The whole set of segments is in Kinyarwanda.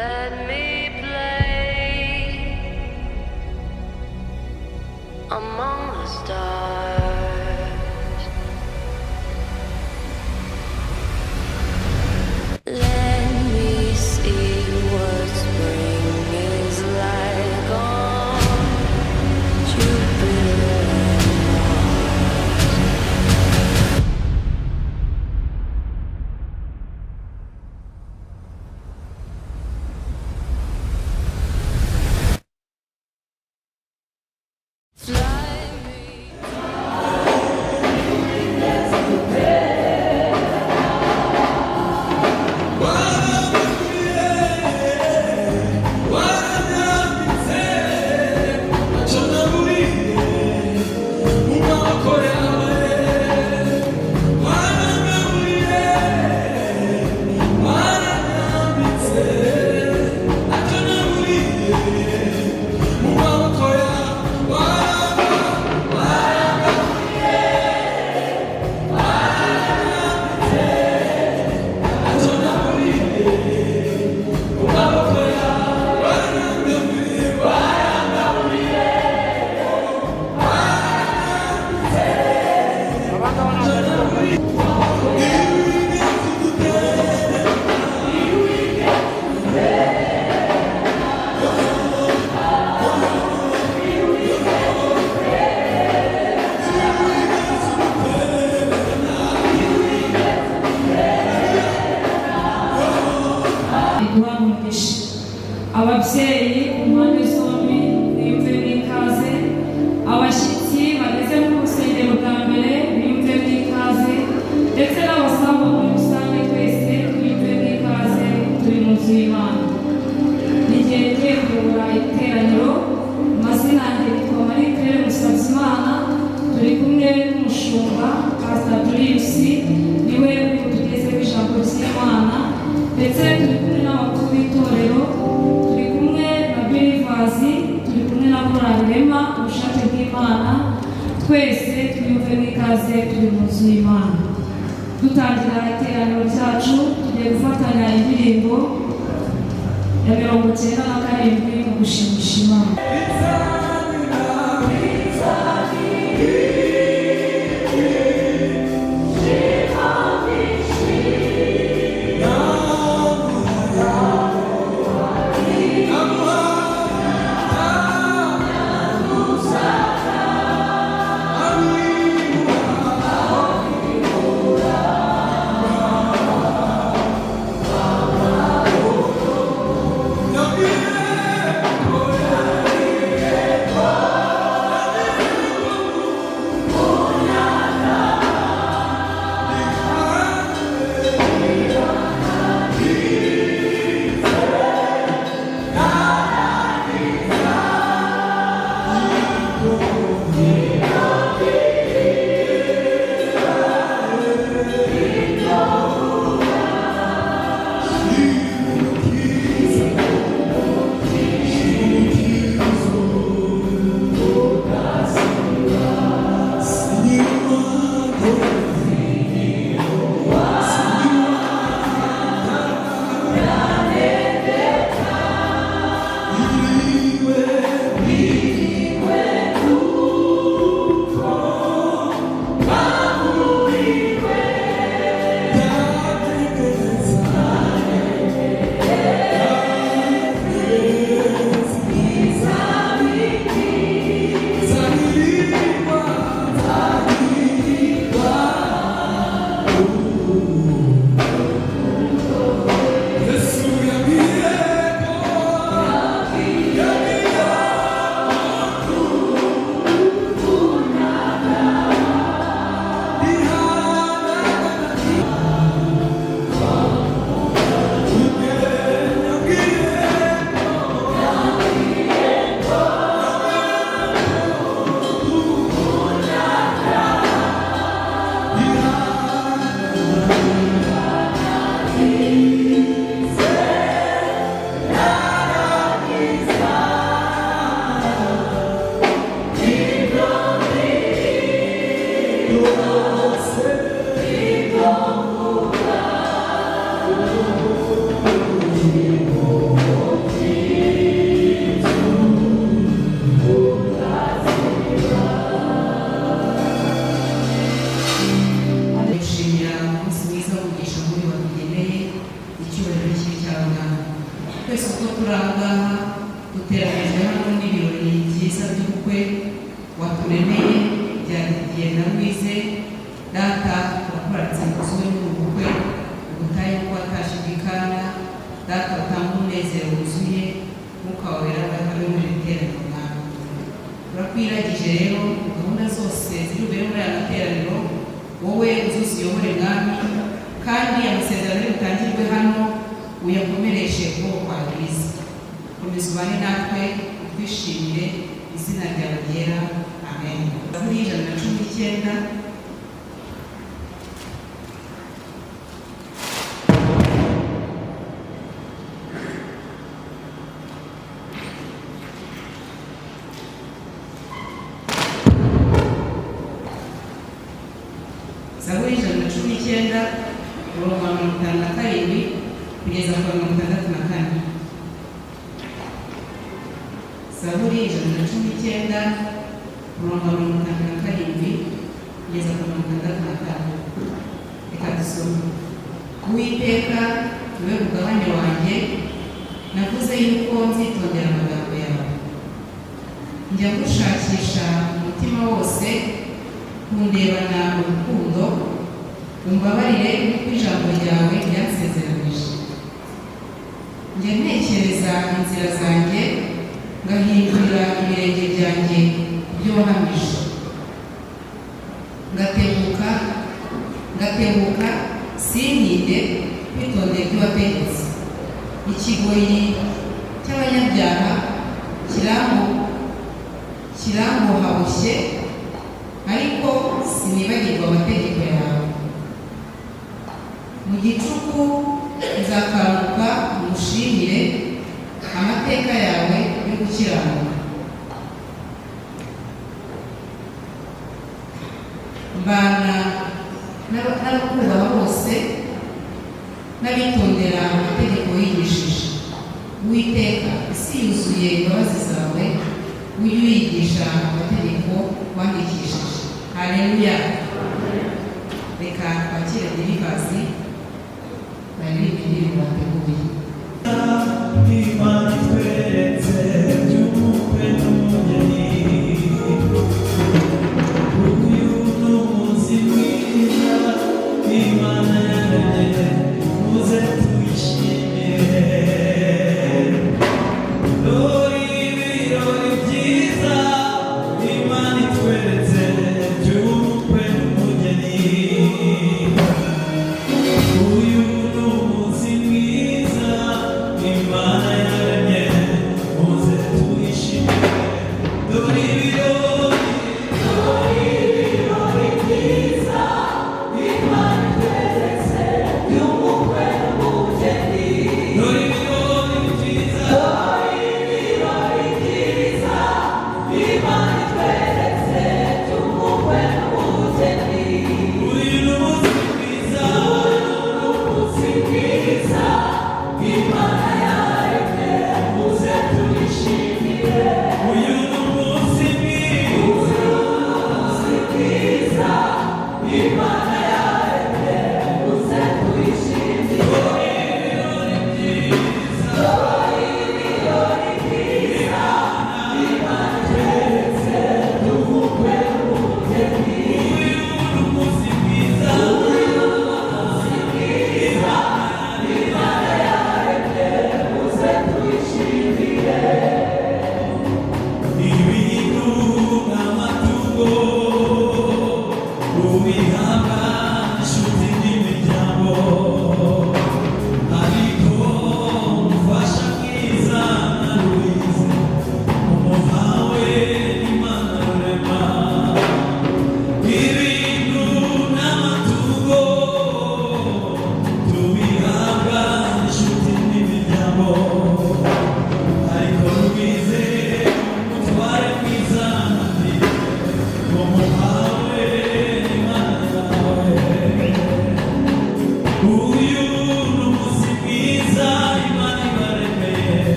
Let me play among the stars. Let me see what spring is like on Jupiter and Mars. Fly me. Iguha umugisha. Ababyeyi ku mpande zombi biyumve n'ikaze, abashyitsi bageze mu rusengero bwa mbere biyumve n'ikaze, ndetse n'abasambu muri rusange, twese twiyumve n'ikaze, turi mu nzu y'Imana. N'igihe ngiye kuyobora iteraniro, amazina yanjye yitwa Marie Claire Musabyimana. Turi kumwe n'umushumba Pastor Julius, niwe uri butugezeho ijambo ry'Imana, ndetse turi kumwe n'abakuru b'itorero, turi kumwe na Believers, turi kumwe na Korali Rema. Ubushake bw'Imana, twese twiyumve n'ikaze, turi mu nzu y'Imana. Dutangira iteraniro ryacu, tugiye gufatanya indirimbo ya 97 mu gushimisha Imana. Yeah. turi aha ngaha, duteranijwe hano n'ibirori byiza by'ubukwe waturemeye bya Didier na Louise. Data, turakuratse ngo uzuwe muri ubu bukwe, ubutayu bwo watashye bw'ikana. Data, utanga umunezero wuzuye, Mwuka wawe wera abe muri iri teraniro. Mwami, turakwiragije rero gahunda zose ziri bubere muri aya materaniro, wowe uzuziyobore Mwami, kandi amasezerano ari butangirwe hano uyakomereshe ukuboko kwawe kwiza. Komeza ubane natwe, utwishimire izina ryawe ryera. Amen. Zaburi 119. Zaburi 119, umurongo wa 57 kugeza ku wa 64. Zaburi 119, umurongo wa 57 kugeza ku wa 64. Reka dusome. Uwiteka niwe mugabane wanjye, navuze yuko nzitondera amagambo yawe. Njya gushakisha umutima wose, kundebana urukundo, umbabarire nk'uko ijambo ryawe ryansezeranije. Njya ntekereza inzira zanjye, ngahindurira ibirenge byanjye ku byo wahamije. Ngatebuka, ngatebuka, sintinde kwitondera ibyo wategetse. Ikigoyi cy'abanyabyaha kirambohaboshye, ariko sinibagirwa amategeko yawe. Mu gicuku nzakanguka mushimire amateka yawe yo gukiranuka. Mbana n'abakubaha bose n'abitondera amategeko wigishije. Uwiteka, isi yuzuye imbabazi zawe, ujye uyigisha amategeko wandikishije. Haleluya! Reka twakire Deliverers baririmbe indirimbo bateguye. Imana itweretse by'ubukwe n'umugeni. Uyu ni umunsi mwiza Imana yaremye, muze tuyishimire. Dore ibirori byiza Imana itweretse by'ubukwe n'umugeni. Uyu ni umunsi mwiza Imana yaremye, muze.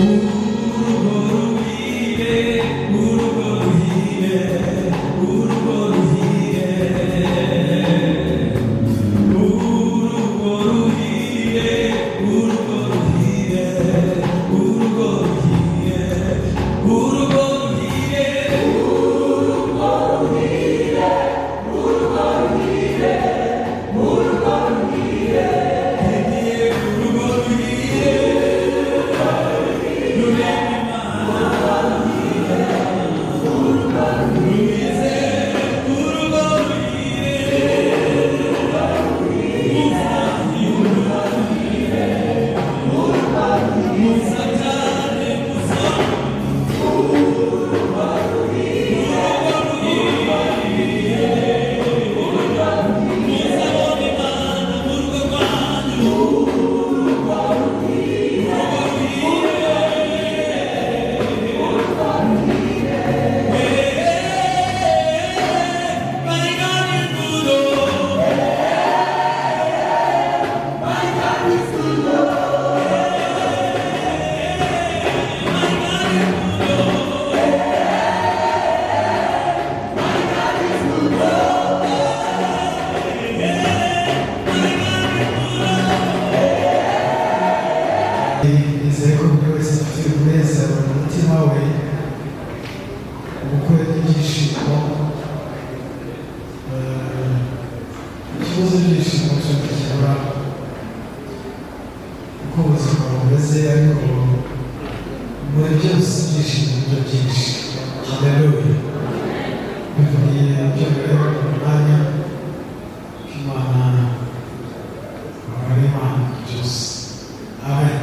Urugo ruhire, urugo ruhire, urugo ruhire, urugo ruhire, urugo ruhire, urugo ruhire, urugo ruhire, urugo ruhire, urugo ruhire, urugo ruhire, urugo ruhire. Nizeye ko buri wese afite umunezero mu mutima we, ubukwe n'ibyishimo. Ikibazo cy'ibyishimo turakikemura uko ubuzima bumeze, ariko muri byose ibyishimo nibyo byinshi. Haleluya! Bivugiye ibyo rero mu mwanya k'Imana, ari Imana byose. Amen.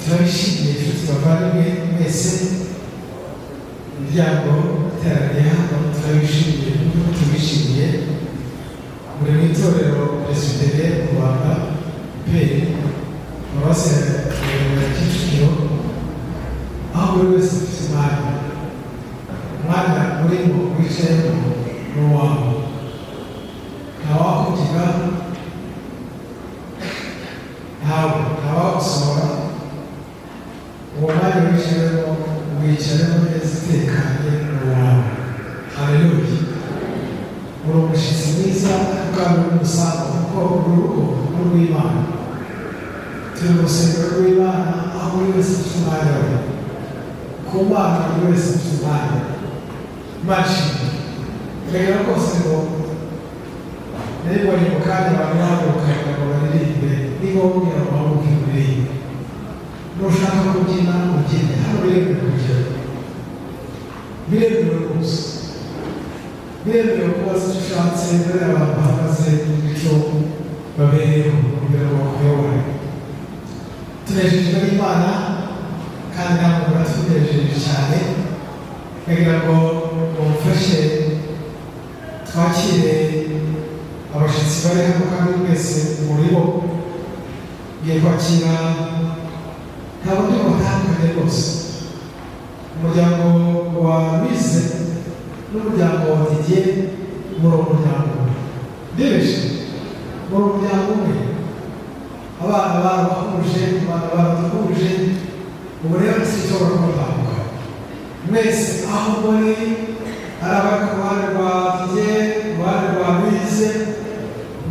Turabishimiye inshuti bavandimwe mwese, imiryango iteraniye hano, turabishimiye kuko tubishimiye. Muri mu itorero Presbyterienne mu Rwanda, PER, paruwasi ya Kicukiro, aho buri wese afite umwanya. Umwanya urimo wicayemo ni uwawe, ntawakugira, ntawe ntawagusohora. Uwo mwanya wicayemo, wicaremo neza utekanye, ni uwawe. Haleluya! Uri umushyitsi mwiza kandi uri umusambi, kuko uru rugo ni urw'Imana. Turi mu rusengero rw'Imana, aho buri wese afite umwanya we. Ku Mana buri wese afite umwanya. Imana ishimwe. Ndagira rwose ngo nari mu kanya abantu bahaguruka ngo baririmbe. Niba wongera uhaguruke uririmbe, nushaka kubyina ubyine. Hano biremewe kubyina, biremewe rwose, biremewe kubaza icyo ushatse. Bariya abantu bahagaze icyo babereyeho kugira ngo bakuyobore. Tunejejwe n'Imana kandi namwe muratunejeje cyane. Kugira ngo mumufashe twakire abashyitsi bari hano, kandi mwese muri bo ngiye kwakira, ntabwo ndi batandukanye rwose. Umuryango wa Louise n'umuryango wa Didier, muri uwo muryango umwe, ndibeshe, muri umuryango umwe. Abana barabahuje, abana baraduhuje. Ubu rero sinshobora kubatandukanya. Mwese aho muri, ari abari ku ruhande rwa Didier, uruhande rwa Louise,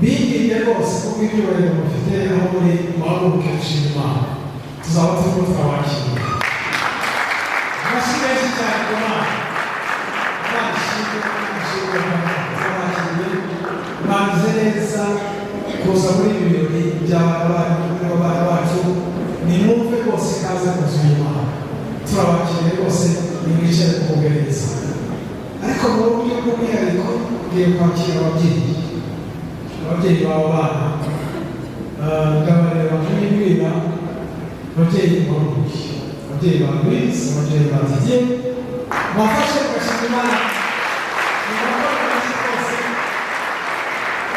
binginde rwose kuko ibyubahiro mufite aho muri, muhaguruke dushima Imana. Tuzaba turimo turabakira. Amashyi menshi cyane ku Mana. Imana ishimwe, Imana ishimwe, turabakiriye. Mwagize neza kuza muri ibi birori by'abana banyu n'abana bacu. Nimwumve rwose ikaze mu nzu y'Imana. Turabakiriye rwose, nimwicare kumwe neza. Ariko mu buryo bw'umwihariko ngiye kwakira ababyeyi, ababyeyi b'abo bana. Ndabareba nk'ibwira ababyeyi muhaguruke, ababyeyi ba Louise, ababyeyi ba Didier, mwafashe mugashima Imana. Nimukore amashyi rwose.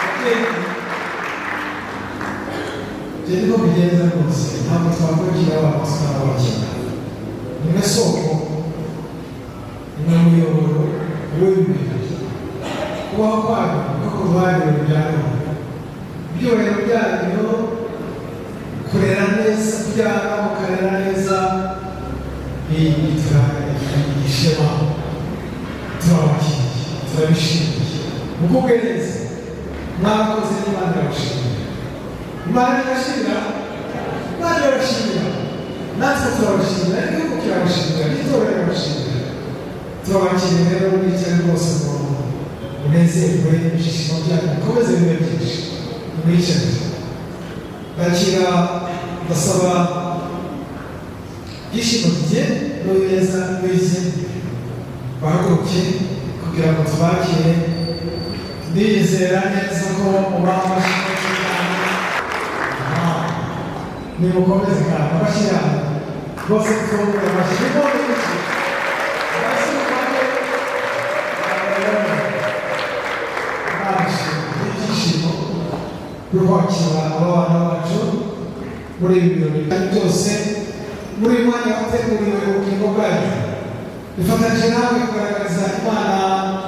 Ababyeyi, ibyo niko bigenza rwose, ntabwo twakwakira abana tutarabakira. Nimwe soko, nimwe muyoboro w'ibi birori. Kubaho kwanyu no kuduha ibirori bya none, ibyubahiro byanyu, kurera neza, kubyara mukarera neza. Mugubwe neza, mwakoze n'Imana irabashimira. Imana irashimira, Imana irabashimira, natwe turabashimira, igihugu kirabashimira, n'itorero rirabashimira. Turabakiriye rero, mwicare rwose ngo munezerwe, ibyishimo byanyu bikomeze bibe byinshi. Mwicare. Ndakira, ndasaba Byishimo Didier n'Uwineza Louise bahaguruke kugira ngo tubakire. Ndizera neza ko mubaha amashyi menshi cyane. Nimukomeze kandi amashyi yanyu rwose, twongere amashyi menshi. Amashyi mukomere. Ibyishimo byo kwakira aba bana bacu muri ibi birori byose, muri uyu mwanya wateguriwe ubugingo bwanyu, bifatanyije nawe kugaragariza Imana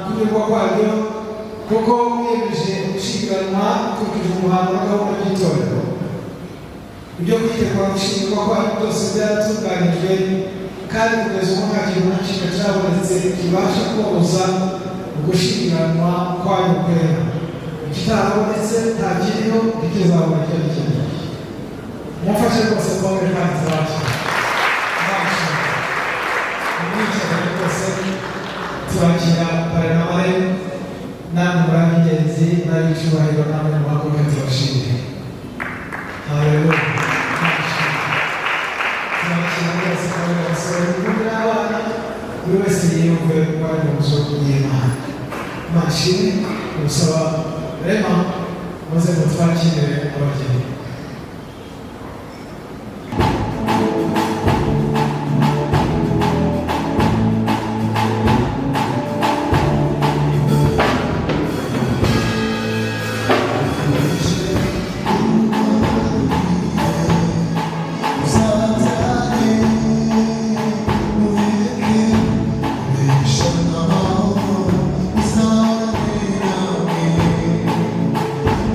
kunyurwa kwayo, kuko mwiyemeje gushyingiranwa dukurikije umuhango na gahunda by'itorero. Ibyo kwitegura gushyingirwa kwanyu byose byaratunganyijwe, kandi kugeza ubu nta kintu na kimwe cyabonetse kibasha kubabuza ugushyingiranwa kwanyu kwera. Ikitarabonetse nta kiriho, ntikizaboneka n'ikindi. Mumfashe rwose twongere kandi tubakire. Mwicarane rwose, turakira parrain na marraine. Namwe muri ab'ingenzi n'ab'icyubahiro, namwe muhaguruke tubashimire. Haleluya! Turakira rwose kandi abasore, inkumi n'abana, buri wese yiyumve ko ari mu nzu y'Imana. Imana ishimwe. Gusaba Rema maze ngo twakire abageni.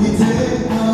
Iteka.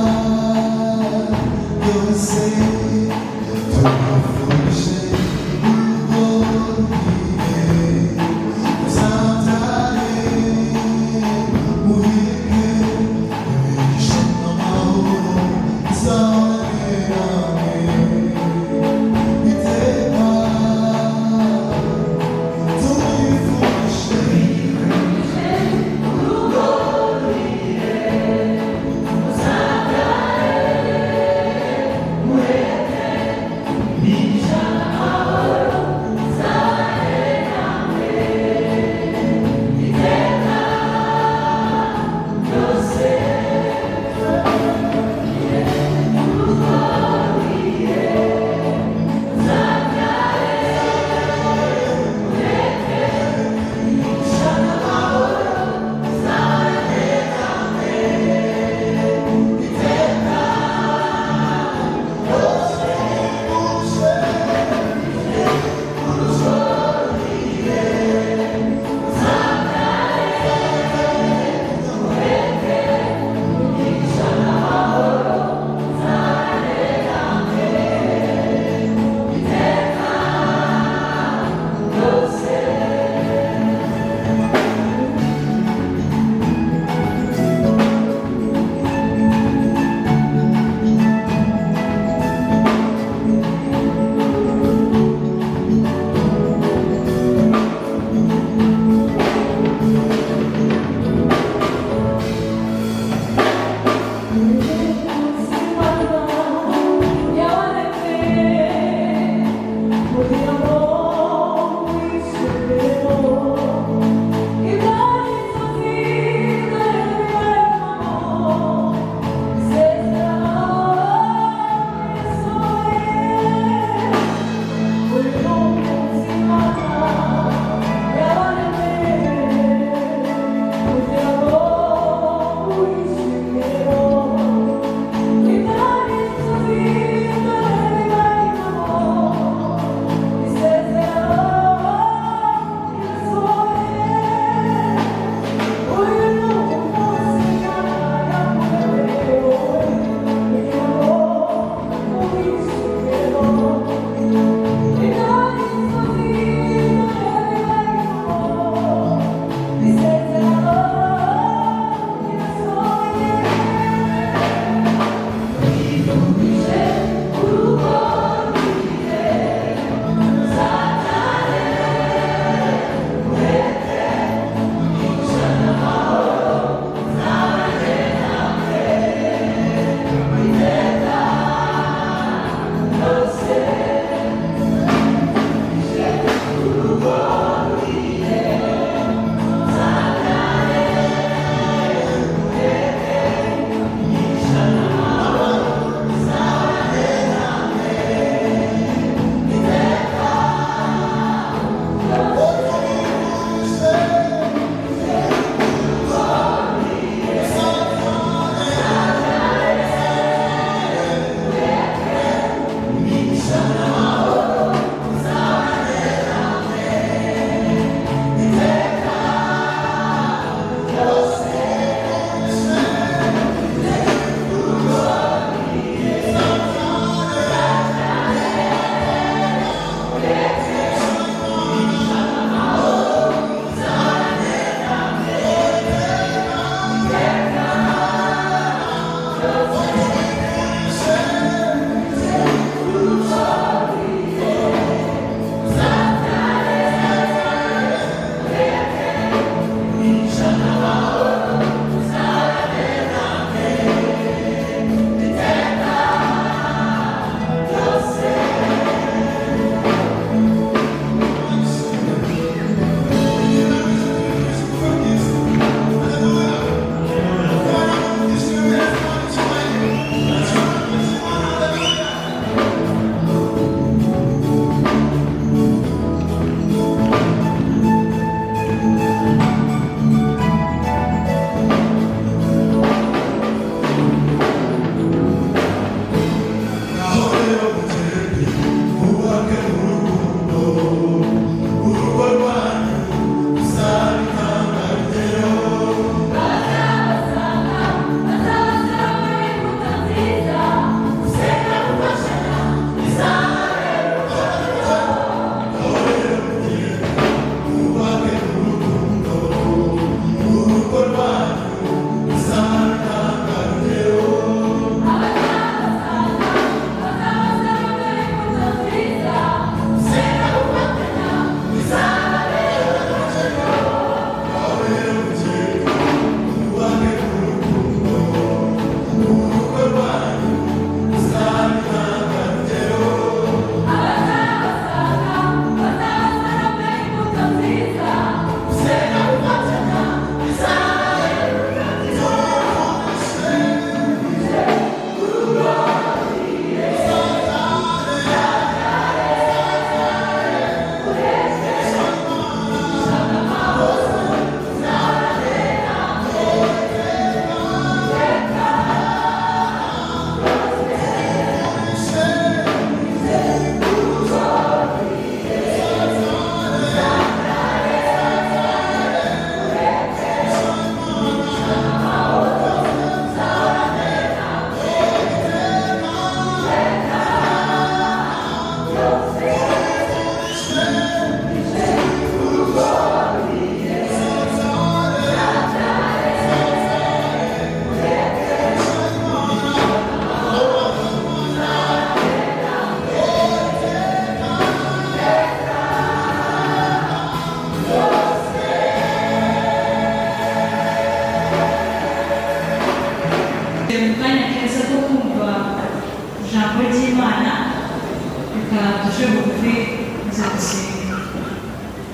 Dusenge.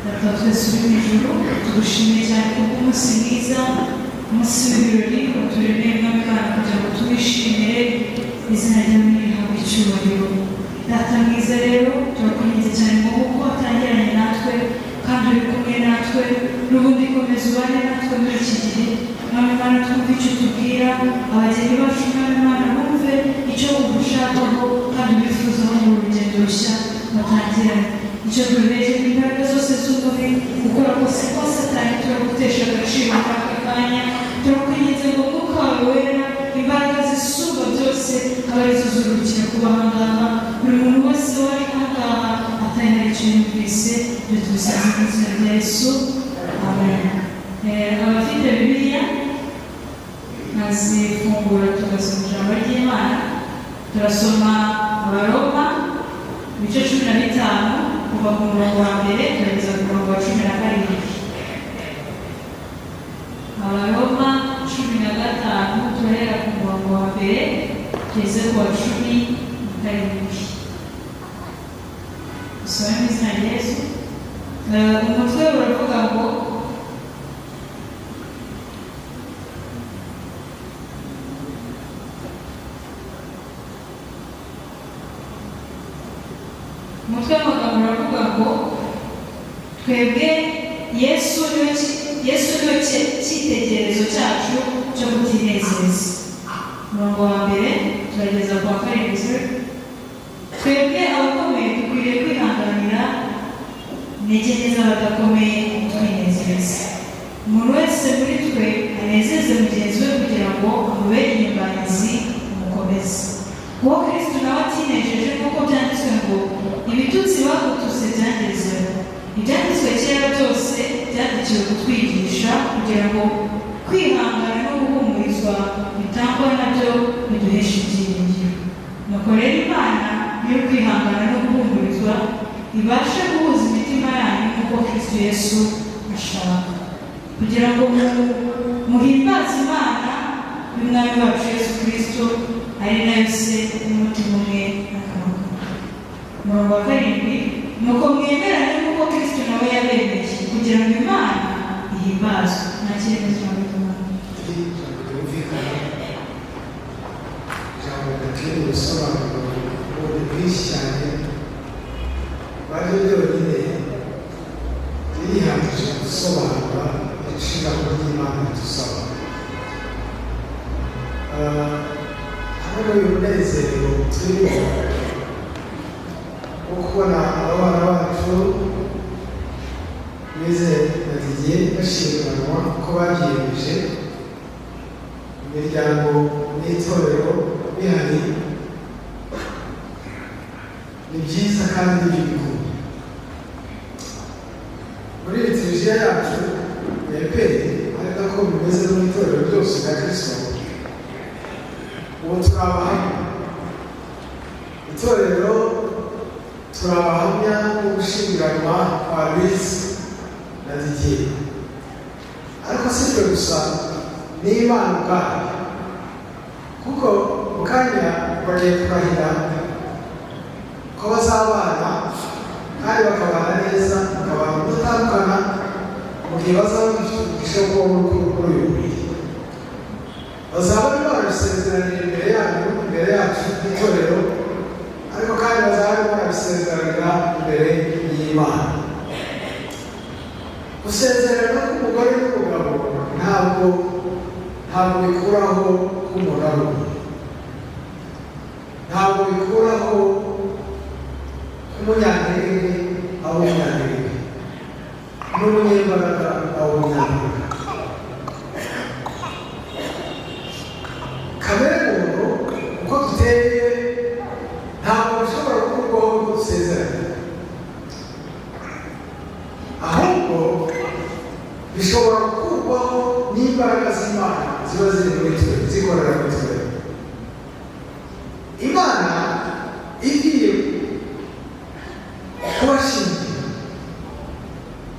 Data wa twese uri mu ijuru, tugushimiye cyane kubw'umunsi mwiza, umunsi w'ibirori waturemeye, Mwami Imana, kugira ngo tuwishimire. Izina ryawe nirihabwe icyubahiro. Data mwiza, rero turakunze cyane mu kuko watangiranye natwe kandi uri kumwe natwe n'ubundi. Komeza ubane natwe muri iki gihe, Mwami Imana, twumve icyo utubwira. Abageni bacu, Mwami Imana, bumve icyo ugushakaho kandi ubifuzaho mu rugendo rushya batangiranye. Icyo duhereje imbaraga zose z'umubiri, gukora kose kwa Satani, turagutesha agaciro muri aka kanya. Turakwinginze ngo Mwuka wawe Wera, imbaraga zisumba byose, abe arizo zurukira kuba ahangaha. Buri muntu wese wari ahangaha atari hari icyo yumvise. Ibyo tubisenze mu izina rya Yesu, amen. Abafite Bibiliya nkazifungura, tugasoma ijambo ry'Imana. Turasoma Abaroma ibice 15, kuva ku murongo wa mbere turageza ku murongo wa 17. Abaroma 15, turahera ku murongo wa mbere tugeze ku wa 17. Dusome mu izina rya Yesu. Umutwe uravuga ngo umutwe w'amagambo uravuga ngo twebwe Yesu niwe cyitegererezo cyacu cyo kutinezeza. Umurongo wa mbere turageza ku wa karindwi, sorry. Twebwe abakomeye dukwiriye kwihanganira intege nke z'abadakomeye, twinezeza. Umuntu wese muri twe anezeze mugenzi we kugira ngo amubere inyunganizi, amukomeze. Uwo Kristo nawe atinejeje, nk'uko byanditswe ngo: "Ibitutsi bagututse byangezeho." Ibyanditswe kera byose byandikiwe kutwigisha, kugira ngo kwihangana no guhumurizwa bitangwa nabyo biduheshe ibyiringiro. Nuko rero Imana yo kwihangana no guhumurizwa ibashe guhuza imitima yanyu nk'uko Kristo Yesu ashaka, kugira ngo muhimbaze Imana y'Umwami wacu Yesu Kristo, ari nayo Se, n'umutima umwe n'akanwa kamwe. Umurongo wa karindwi: nuko mwemerane nk'uko Kristo nawe yabemeye, kugira ngo Imana ihimbazwe. Nta cyemezo cy'Imana. Ijambo ryumvikana, ijambo ridateye ubusobanuro bundi bwinshi cyane, baryo ryonyine ririhagije gusobanura ijambo ry'Imana ridusaba. Hamwe n'uyu munezero turimo wo kubona abana bacu Louise na Didier bashyingiranwa ko babyiyemeje, imiryango n'itorero bihari, ni byiza kandi ni bikuru. Muri litirijiya yacu ya EPR, ari nako bimeze no mu itorero ryose rya Kristo. Ubu turi abahamya, itorero turi abahamya bo gushyingiranwa kwa Louise na Didier. Ariko si twe gusa, n'Imana ubwayo, kuko mu kanya bagiye kurahira ko bazabana kandi bakabana neza, bakabana udatandukana mu gihe bazaba bafite umugisha wo kuba muri uyu mubiri. Bazaba barimo barabisezeranira imbere yanyu, imbere yacu nk'itorero, ariko kandi bazaba barimo barabisezeranira imbere y'Imana. Gusezerana k'umugore n'umugabo ntabwo bikuraho ko umuntu ari umwe, ntabwo bikuraho ko umunyantege nke aba umunyantege nke n'umunyembaraga aba umunyembaraga. Kamere muntu uko duteye ntabwo bishobora gukurwaho ngo dusezerane, ahubwo bishobora gukurwaho n'imbaraga z'Imana ziba ziri muri twe, zikorera muri twe. Imana igiye kubashingira,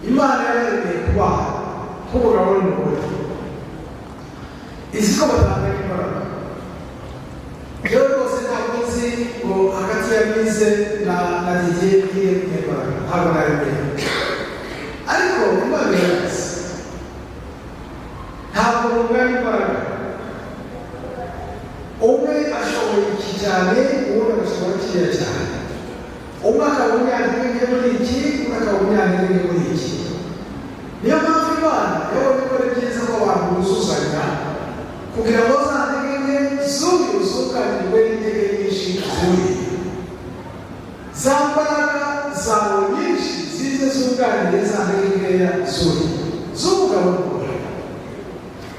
Imana yaremeye kubaha nk'umugabo n'umugore, izi ko batangana imbaraga. Rero rwose ntabwo nzi ngo hagati ya Louise na Didier niye imbaraga. Ntabwo nabimenye, ariko Imana irabizi. Ntabwo mungana imbaraga. Umwe ashoboye iki cyane, uwundi agashobora kiriya cyane. Umwe akaba umunyantege nke muri iki, undi akaba umunyantege nke muri iki. Niyo mpamvu Imana yabonye ko ari byiza ko abantu buzuzanya, kugira ngo za ntege nke z'uyu zunganirwe n'intege nyinshi z'uriya, za mbaraga zawe nyinshi zize zunganire za ntege nkeya z'uriya, z'umugabo n'umugore.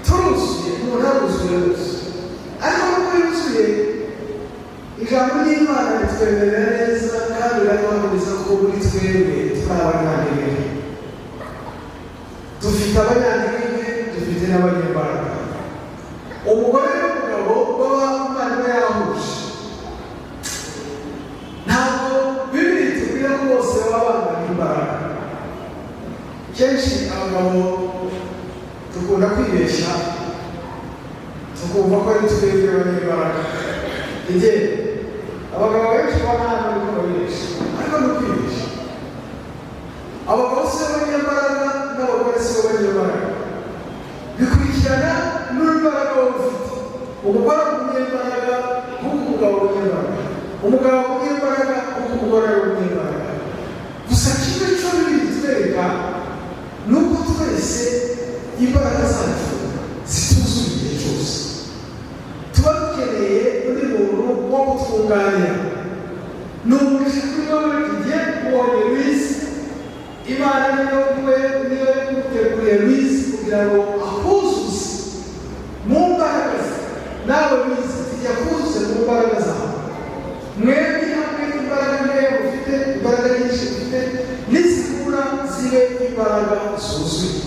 Turuzuye, umuntu aruzuye rwose. Ariko nubwo yuzuye, ijambo ry'Imana ritwemerera neza kandi riraduhamiriza ko muri twebwe turi abanyantege nke. Dufite abanyantege nke, dufite n'abanyembaraga. Umugore n'umugabo baba Imana iba yahuje, ntabwo Bibiri tubwira ko bose baba bangana imbaraga. Kenshi abagabo dukunda kwibeshya, tukumva ko ari twebwe abanyembaraga. Igihe abagabo benshi baba hano ariko babibeshya, ariko ni ukwibeshya. Abagabo si bo banyembaraga n'abagore si bo banyembaraga. Bikurikirana n'imbaraga waba ufite. Umugore ari umunyembaraga nk'uko umugabo ari umunyembaraga, umugabo ari umunyembaraga nk'uko umugore ari umunyembaraga. Gusa kimwe cyo Bibiri bitwereka ni uko twese imbaraga zacu zituzuye igihe cyose. Tuba dukeneye undi muntu wo kutwunganira. Ni umugisha kuri wowe igihe ubonye Louise. Imana niyo we niyo yaguteguriye Louise kugira ngo akuzuze mu mbaraga ze. Nawe Louise, zijya kuzuze mu mbaraga zawe. Mwembi hamwe, imbaraga nkeya mufite, imbaraga nyinshi mufite, nizihura zibe imbaraga zuzuye.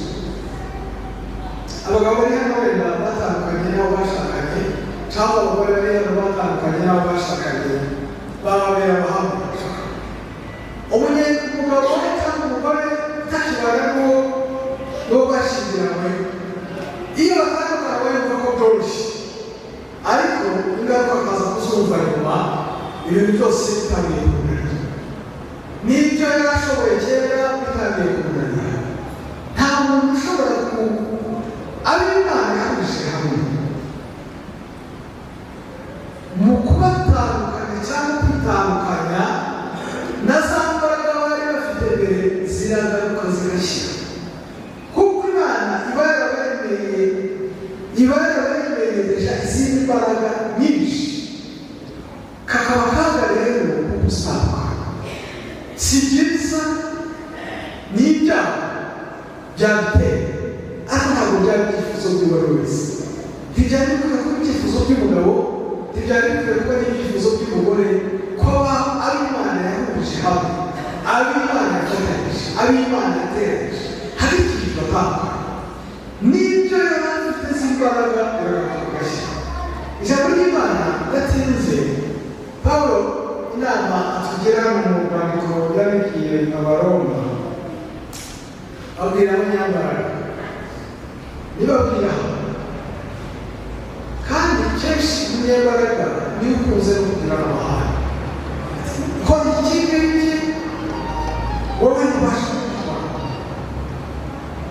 Abagabo bari hano wenda batandukanye n'abo bashakanye, cyangwa abagore bari hano batandukanye n'abo bashakanye, bababera abahamya. Umugabo cyangwa umugore utakibana n'uwo bashyingiranywe, iyo batandukana bumva ko byoroshye, ariko ingaruka akaza kuzumva nyuma, ibintu byose bitangiye kumunanira, n'ibyo yari ashoboye kera bitangiye kumunanira. Nta muntu ushobora ku abo Imana yahurije hamwe, mu kubatandukanya cyangwa kwitandukanya, na za mbaraga bari bafite mbere ziragaruka zigashyira, kuko Imana iba yarabaremeye, iba yarabaremereje izindi mbaraga nyinshi. Kakaba kaga rero ko gutandukana si byiza, ni ibyaha byabiteye, ariko ntabwo byari ibyifuzo by'uwo ari wese. Ntibyari bikwiye kuba ibyifuzo by'umugabo, ntibyari bikwiye kuba n'ibyifuzo by'umugore, ko abo Imana yahurije hamwe, abo Imana yafatanyije, abo Imana yateranyije, hari ikintu batandukanye n'ibyo yari afite z'imbaraga biragaruka bigashyira. Ijambo ry'Imana ridatinze, Pawulo inama atugira mu rwandiko yandikiye Abaroma, abwira abanyambaraga nibabwira. Kandi kenshi umunyembaraga niwe ukunze no kugira amahane: "Kora iki ngiki, wowe ntubasha kubikora."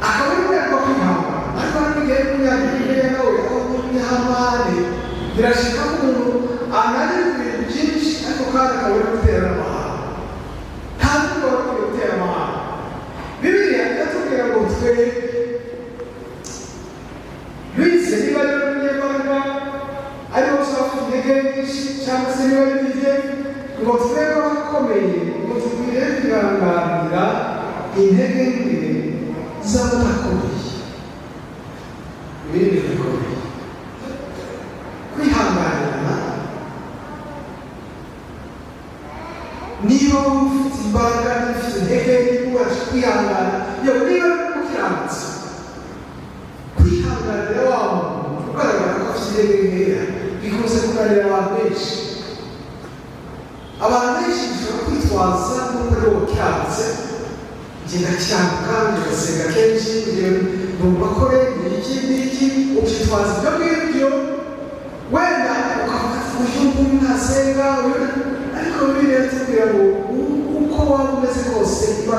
Akaba ari rwego kwihangana, ariko hari n'igihe n'umunyantege nawe aba umunyahamane. Birashika ko umuntu ananirwa ibintu byinshi, ariko kandi akaba ari gutera amahane. Nta nubwo aba akwiye gutera amahane. Bibiliya iratubwira ngo twebwe bize, niba ari umunyembaraga, ariho usaba intege nyinshi, cyangwa se niba ari intege, ngo twebwe abakomeye ngo dukwiriye kwihanganira intege nke z'abadakomeye. Ibi ni ibintu bikomeye, kwihanganirana. Niba wowe ufite imbaraga, niba ufite intege, niba ubasha kwihangana, yewe niba ukiranutse, kwihanganira wa muntu ugaragara ko afite intege nkeya bikunze kunanira abantu benshi. Abantu benshi bashobora kwitwaza n'uko ari wowe ukiranutse: "Njye ndakiranuka, ndasenga kenshi, njye numva ko ni iki n'iki." Ukitwaza ibyo ngibyo, wenda ukavuga ati: "Uyu nguyu ntasenga, uyu." Ariko Bibiliya itubwira ngo uko waba umeze kose, imbaraga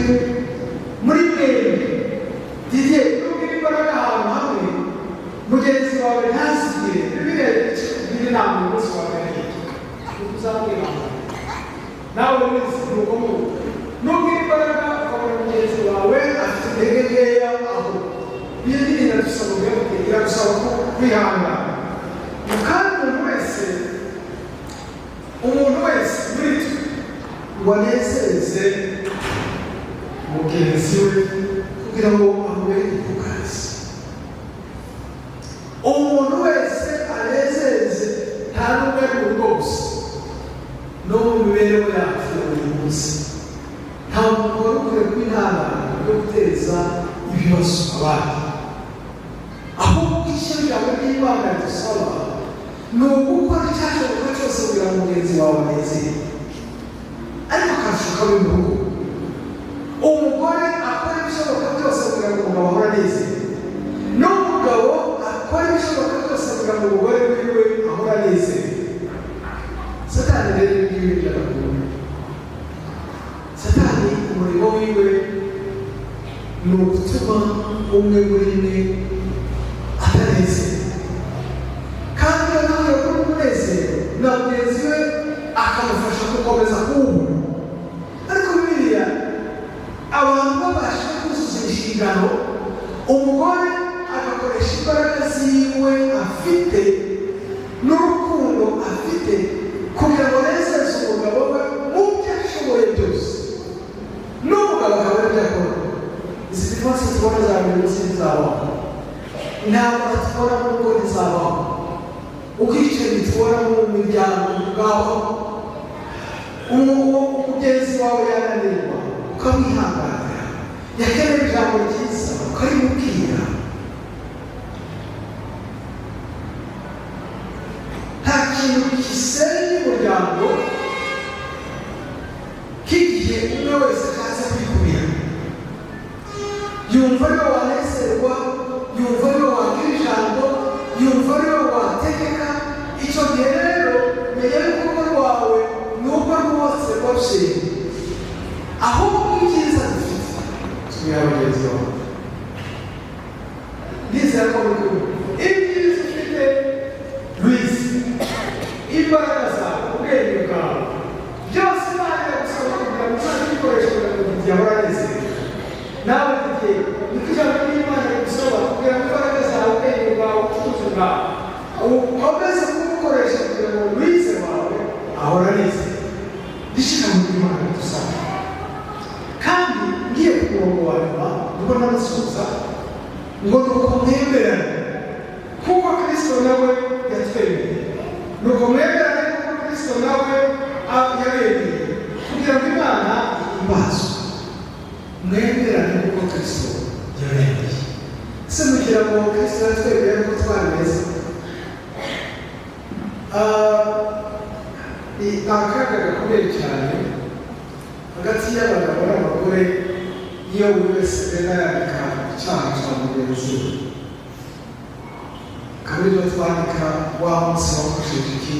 Kimwe muri mwembi, Didier, nubwo imbaraga ahantu hamwe mugenzi wawe ntazigire. Bibiliya iri inama uyu munsi wa mbere, uzamwihangana nawe wese. Ni uko nguko, nubwo imbaraga ukabona mugenzi wawe afite intege nkeya, aho iyo nyine iradusaba, iragusaba ko kwihangana. Kandi umuntu wese muri twe ngo anezeze mugenzi we kugira ngo amubere ku kazi. Umuntu wese anezeze, nta n'ubwo ari mu rugo gusa, no mu mibereho yacu ya buri munsi. Nta muntu wari ukwiye kuba intandaro yo guteza ibibazo abandi, ahubwo icyo ijambo ry'Imana ridusaba ni ugukora icyashoboka cyose kugira ngo mugenzi wawe anezerwe. Ariko akarusho kabi mu rugo, umugore akora ibishoboka byose kugira ngo umugabo ahore anezerewe, n'umugabo akora ibishoboka byose kugira ngo umugore wiwe ahore anezerewe. Satani rero, ibi ngibi by'abagore, Satani umurimo wiwe ni ugutuma umwe muri mwe atanezerewe, kandi iyo nawe yakora umunezero na mugenzi we akamufasha gukomeza kuwubona. Ariko Bibiliya, abantu babasha kuzuza inshingano, umugore agakoresha imbaraga ziwe afite n'urukundo afite kugira ngo anezeze umugabo we mu byo ashoboye byose, n'umugabo akaba aribyo akora, izi divorce tubona za buri munsi ntizabaho, intambara tubona mu ngo ntizabaho, ubwicanyi tubona mu miryango bwaho. Umugenzi wawe yananirwa ukamwihanganira, yakenera ijambo ryiza ukarimubwira. Nta kintu gisenya umuryango k'igihe umwe wese ashatse kwikubira, yumva ariwe wanezerwa, yumva ariwe wagira ijambo, yumva ariwe wategeka. Icyo gihe rero menya yuko urugo rwawe nubwo rwubatse rwashenye, ahubwo ibyiza dufite tubiha bagenzi bawe. Ndizera ko muri kumwe. Ibyiza ufite, Louise, imbaraga zawe, ubwenge bwawe, byose Imana iragusaba kugira ngo uzajye ubikoresha kugira ngo igihe ahora anezerewe. Nawe igihe niko ijambo ry'Imana rigusaba kugira ngo imbaraga zawe, ubwenge bwawe, ubucuruzi bwawe, ukomeze kubukoresha kugira ngo Louise wawe ahora anezerewe. Ndishima mu Imana bidusaba. Kandi ngiye ku murongo wa nyuma, nibwo nabasubiza ngo nuko mwemerane kuko Kristo nawe yatwemeye, nuko mwemerane kuko Kristo nawe yabemeye kugira ngo Imana ihimbazwe. Mwemerane kuko Kristo yabemeye. Se mugira ngo Kristo yatwemeye kuko twari beza? Ni akaga gakomeye cyane hagati y'abagabo n'abagore iyo buri wese agenda yandika icyaha cya mugenzi we, akaba aribyo twandika: wa munsi wakoresheje iki,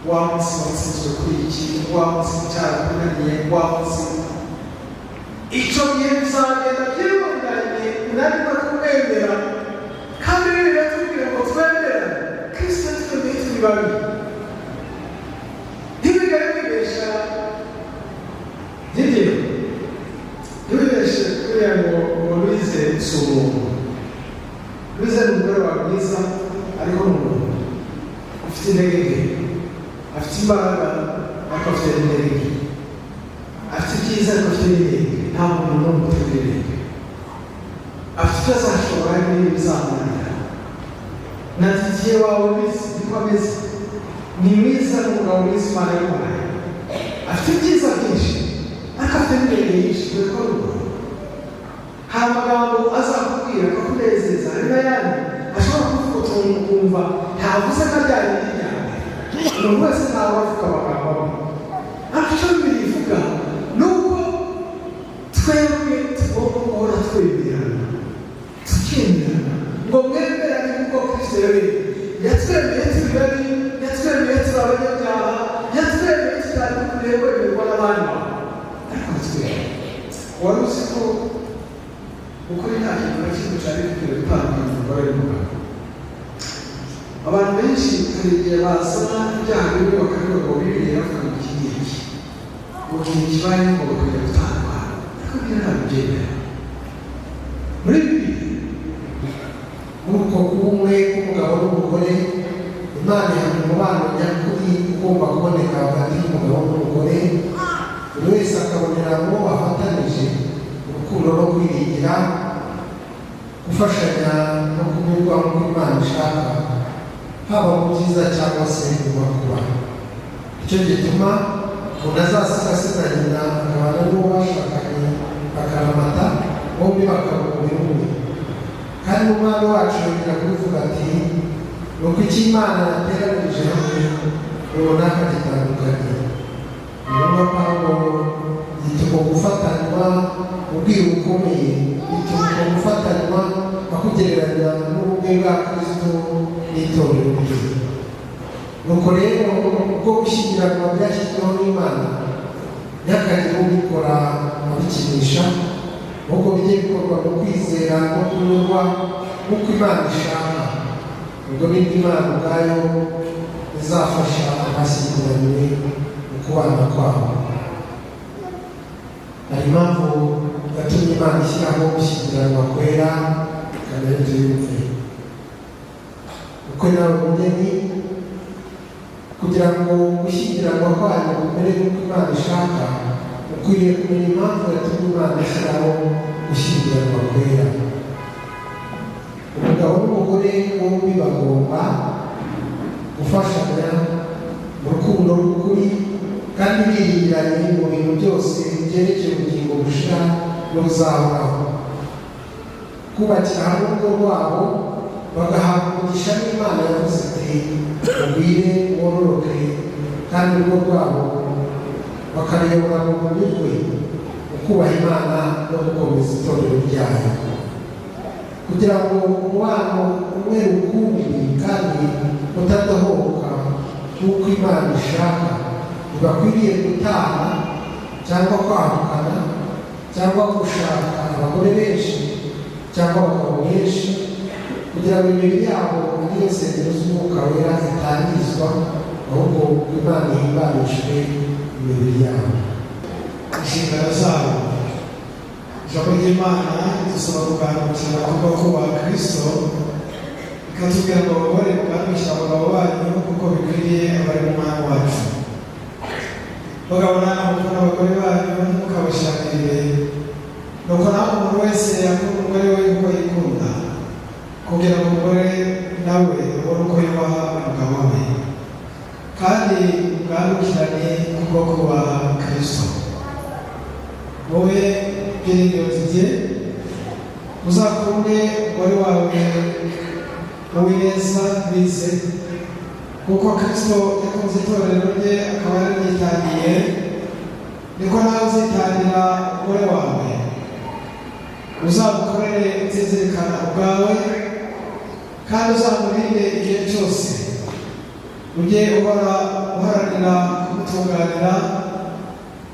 wa munsi watsinzwe kuri iki, wa munsi cyarakunaniye, wa munsi. Icyo gihe bizagenda byirundanye, unanirwa kumwemera. Kandi rero biratubwira ngo twemerane. Kristo twemeye turi babi. Ntibigare wibesha, Didier, ntiwibeshe kuriya ngo Louise si umuntu. Louise ni umugore wawe mwiza, ariko ni umuntu ufite intege nke. Afite imbaraga ariko afite n'intege nke, afite ibyiza ariko afite n'intege. Nta muntu n'umwe utagira intege. Afite icyo azashobora n'ibindi bizamunanira. Na Didier wawe Louise niko ameze. Ni mwiza, ni umugabo mwiza Imana yamuhaye. Afite ibyiza byinshi ariko afite n'intege nyinshi, dore ko ari umuntu. Hari amagambo azakubwira akakunezeza, hari n'ayandi ashobora kuvuga utuntu ukumva ntavuze nka rya rindi ryawe. Umuntu wese ntawe avuga amagambo amwe, ariko icyo Bibiliya ivuga ni uko twebwe tugomba guhora twemerana, tukemerana, ngo mwemerane kuko Kristo yabemeye. Yatwemeye turi babi, yatwemeye turi abanyabyaha, yatwemeye tutari dukwiriye kwemerwa n'abandi bantu, ariko yatwemeye. Wari uzi ko ukuri nta kintu na kimwe cyari gikwiye gutandukanya umugore n'umugabo? Abantu benshi hari igihe basoma ibyaha bimwe bakavuga ngo Bibiliya iravuga ngo iki ngiki, ngo ikintu kibayeho ngo bakajya gutandukana, ariko byo ntabwo byemera muri Bibiliya. Muri uko kuba umwe k'umugabo n'umugore, Imana ihamya umubano nyakuri ugomba kuboneka hagati y'umugabo n'umugore, buri wese akabonera mu bo bafatanije urukundo no kwiringira, gufashanya no kunyurwa nk'uko Imana ishaka, haba mu byiza cyangwa se mu makuba. Icyo gituma umuntu azasiga se na nyina akabana n'uwo bashakanye bakaramata, bombi bakaba umubiri umwe. Kandi n'Umwami wacu yongera kubivuga ati: "Nuko icyo Imana yateranirije hamwe, runaka gitandukanye." Intumwa Pawulo yita uko gufatanywa ubwiru bukomeye, bituma uko gufatanywa akugereranya n'ubumwe bwa Kristo n'itorero rye. Nuko rero, ubwo gushyingiranwa byashyizweho n'Imana, ntihakagire ubikora abikinisha, ahubwo bijye bikorwa mu kwizera no kunyurwa nk'uko Imana ishaka. Ubwo nibwo Imana ubwayo izafasha abashyingiranywe mu kubana kwabo. Hari impamvu yatumye Imana ishyiraho gushyingiranwa kwera, kamere tuyumve. Uko nawe mugeni, kugira ngo gushyingiranwa kwanyu kumere nk'uko Imana ishaka, ukwiriye kumenya impamvu yatumye Imana ishyiraho gushyingiranwa kwera. Umugabo n'umugore bombi bagomba gufashanya mu rukundo rw'ukuri kandi biringiranye mu bintu byose byerekeye ubugingo bushira n'ubuzahoraho, kubakira hamwe urugo rwabo, bagahabwa umugisha n'Imana yavuze iti: "Mugwire wororoke", kandi urugo rwabo bakaruyobora mu bunyurwe mu kubaha Imana no gukomeza itorero ryayo, kugira ngo umubano umwe rukumbi kandi utadohoka nk'uko Imana ishaka. Ntibakwiriye gutana cyangwa kwahukana cyangwa gushaka abagore benshi cyangwa abagabo benshi, kugira ngo imibiri yabo ariyo nsengero z'Umwuka Wera itangizwa, ahubwo Imana ihimbarishwe imibiri yabo. Inshingano zabo. Ijambo ry'Imana dusaba kugandukira kubwo kubaha Kristo, rikatubwira ngo: "Abagore, mugandukire abagabo banyu kuko bikwiriye abari mu Mwami wacu. Bagabo namwe, mukunda abagore banyu, ntimukabashakirire. Nuko nawe umuntu wese yakunda umugore we uko yikunda, kugira ngo umugore nawe abone uko yubaha umugabo we. Kandi mugandukirane kubwo kubaha Kristo." Wowe Byiringiro Didier, uzakunde umugore wawe Uwineza Louise kuko Kristo yakunze itorero rye akaba yararyitangiye, niko nawe uzitangira umugore wawe. Uzamukorere utizirikana ubwawe, kandi uzamurinde igihe cyose. Ujye uhora uharanira kumutunganira,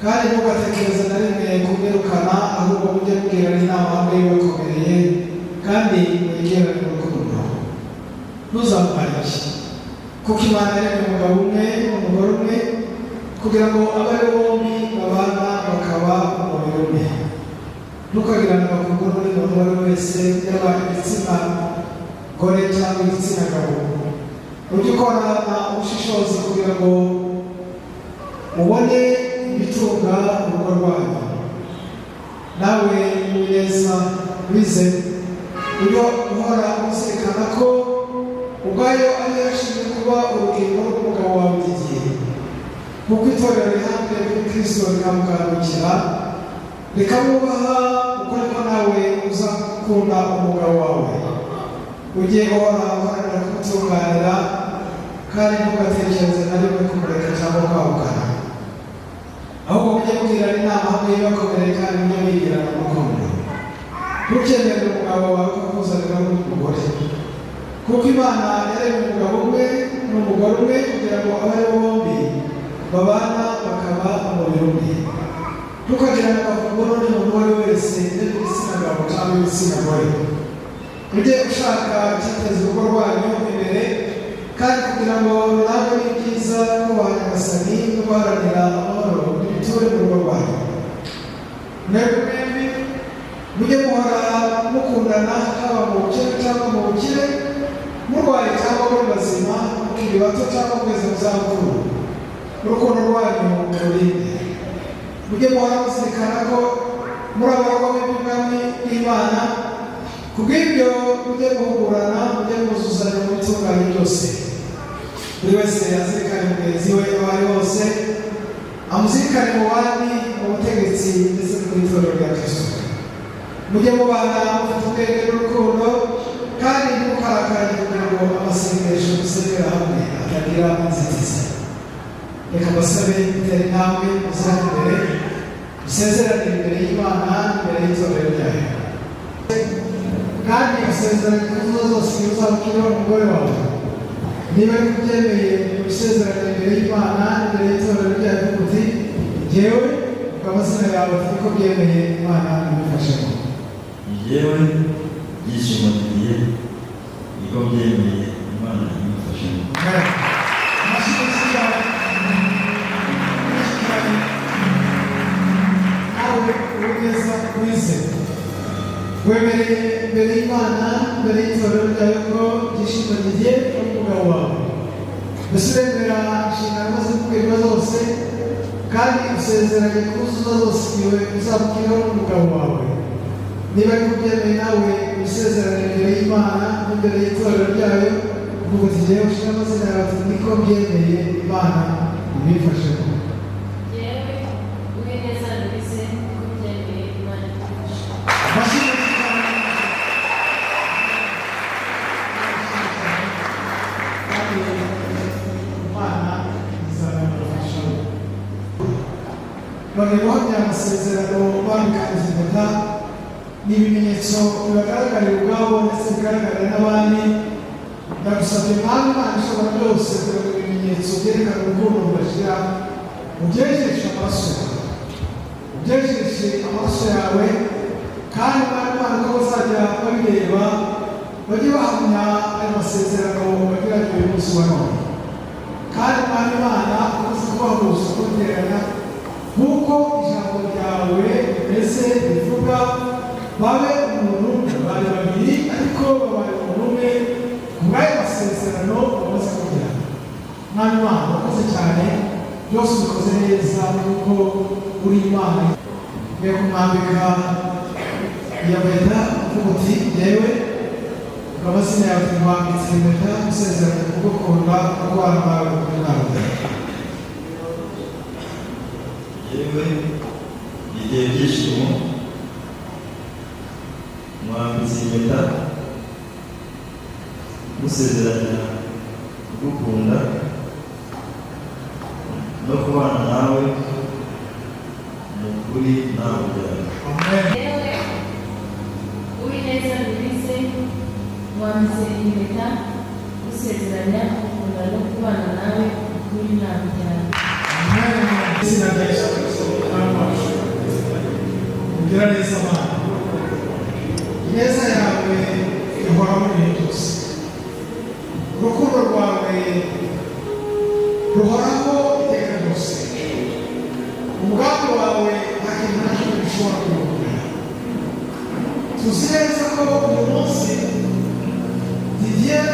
kandi ntugatekereze na rimwe kumwirukana, ahubwo mujye mugirana inama hamwe y'ubakomereye, kandi muyigirane urukundo. Ntuzamuharike, kuko Imana yaremye umugabo umwe n'umugore umwe, kugira ngo abe ari bombi babana bakaba umubiri umwe. Ntukagirane amakungu n'undi muntu uwo ari we wese, yaba igitsina gore cyangwa igitsina gabo. Ujye ukorana ubushishozi kugira ngo ubone ibitunga urugo rwanyu. Nawe Uwineza Louise, ujye uhora uzirikana ko ubwayo ariyo yashinzwe kuba urugingo rw'umugabo wawe Didier. Kuko itorero rihambye kuri Kristo rikamugandukira, rikamwubaha, uko niko nawe uzakunda umugabo wawe. Ujye uhora uharanira kumutunganira, kandi ntugatekereze na rimwe kumureka cyangwa kwahukana, ahubwo mujye mugirana inama hamwe y'abakomereye, kandi mujye mwigirana urukundo. Ntukemerere umugabo wawe kukuzanira n'umugore, kuko Imana yaremye umugabo umwe n'umugore umwe, kugira ngo abe ari bo bombi babana bakaba umubiri umwe. Ntukagirane akavugo n'undi muntu uwo ari we wese, yaba igitsina gabo cyangwa igitsina gore. Ujye ushaka icyateza urugo rwanyu imbere, kandi kugira ngo rurangwe n'ibyiza, kubaha Nyagasani no guharanira amahoro n'ibiture mu rugo rwanyu. Mwebwe mwembi mujye muhora mukundana, haba mu bukene cyangwa mu bukire, murwaye cyangwa muri bazima, mukiri bato cyangwa mugeze mu zabukuru. Urukundo rwanyu mururinde. Mujye muhora muzirikana ko muri abaragwa b'ubwami bw'Imana. Kubw'ibyo mujye muhugurana, mujye muzuzanya mu bitunganye byose. Buri wese azirikane mugenzi we aho ari hose, amuzirikane mu bandi, mu butegetsi ndetse no mu itorero rya Kristo. Mujye mubana mufite ubwenge n'urukundo, kandi ntimukarakaranye, kugira ngo amasengesho musengera hamwe atagira inzitizi. Reka mbasabe gutera intambwe muzajya imbere, musezeranire imbere y'Imana, imbere y'itorero ryayo. Kandi usezeranye kuzuza zose uzaba ukiriho umugore wawe. Niba ariko ubyemeye, usezeranye imbere y'Imana, imbere y'itorero ryayo, uvuga uti: "Jyewe", ubwo amazina yawe, niko byemeye, Imana ibifashemo. Njyewe Byishimo Didier, niko byemeye, Imana ibimfashemo. Amashyi menshi cyane, menshi cyane. Nawe Uwineza Louise, wemereye imbere y'Imana, imbere y'itorero ryayo, ko Byishimo Didier ari umugabo wawe. Mbese uremera inshingano umaze kubwirwa zose, kandi usezeranye kuzuza zose igihe uzaba ukiriho n'umugabo wawe? Niba ariko ubyemeye, nawe usezeranye imbere y'Imana n'imbere y'itorero ryayo, uvuga uti: "Jyewe", ushyira amazina yawe, ati: "Niko byemeye, Imana ibimfashemo." Jyewe Uwineza Louise, niko byemeye, Imana idufashe. Amashyi menshi cyane. Kandi Imana izabibafasha. None guhamya amasezerano bambikanyije impeta ni ibimenyetso bibagaragarira ubwabo ndetse bigaragarira n'abandi. Ndagusabye Mwami Imana ishobora byose, kugira ngo ibimenyetso byerekana urukundo rudashira ubyejeshe amaraso yawe, ubyejeshe amaraso yawe. Kandi Mwami Imana, uko bazajya babireba, bajye bahamya ayo masezerano bagiranye uyu munsi wa none. Kandi Mwami Imana, umaze kubahuza, kubiteranya nk'uko ijambo ryawe rimeze rivuga, babe umuntu umwe. Bari babiri ariko babaye umuntu umwe ku bw'ayo masezerano bamaze kugirana. Mwami Imana, wakoze cyane, byose ubikoze neza kuko uri Imana. Ngiye kumwambika iyo mpeta, uvuga uti: "Yewe", amazina yawe, nkwambitse impeta, usezeranye kugukunda no kubana nawe kuri nawe. Yewe Didier Byishimo, mwambitse impeta, musezeranya kugukunda no kubana nawe mu kuri nta buryarya. Amen. Yewe Uwineza Louise, wambitse impeta, usezeranya gukunda no kubana nawe ukuri nta buryarya. Amen. Izina rya Yesu Kristo Umwami wacu. Ugira neza Mana, ineza yawe ihoraho ibihe byose, urukundo rwawe ruhoraho iteka ryose, umugambi wawe nta kintu na kimwe gishobora kuwukorera. Tuzi neza ko uyu munsi Didier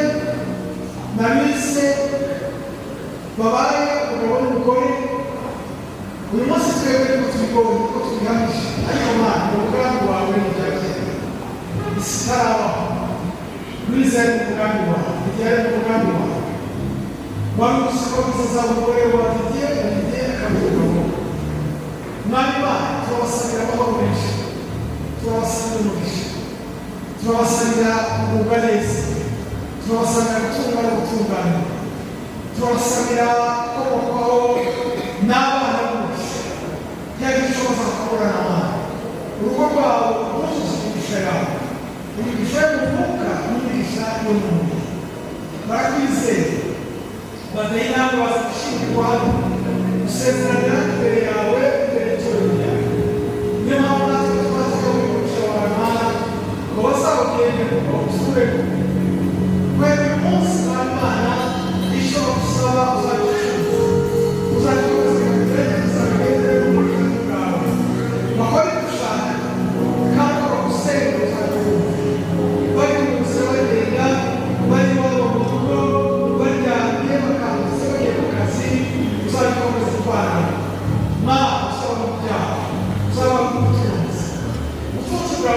na Louise babaye umugabo n'umugore. Uyu munsi twebwe niko tubibonye, niko tubihamije, ariko Mana, umugambi wawe ni ibya kera, isi itarabaho. Louise yari umugambi wawe, Didier yari umugambi wawe. Wari uzi ko Louise azaba umugore wa Didier, na Didier akaba umugabo we. Mwami Imana, turabasabira amahoro menshi, turabasabira umugisha, turabasabira kugubwa neza, turabasabira gutunga no gutungana, turabasabira komokwaho n'abana b'umugisha, ntiyagira icyo bazakuburana. Mana, urugo rwabo rwuzuza imigisha yawe, imigisha yo mu mwuka n'imigisha yo mu mubiri. Barakwizeye, bateye intambwe, baza gushyingirwa hano, gusezeranira imbere yawe, imbere y'itorero ryawe.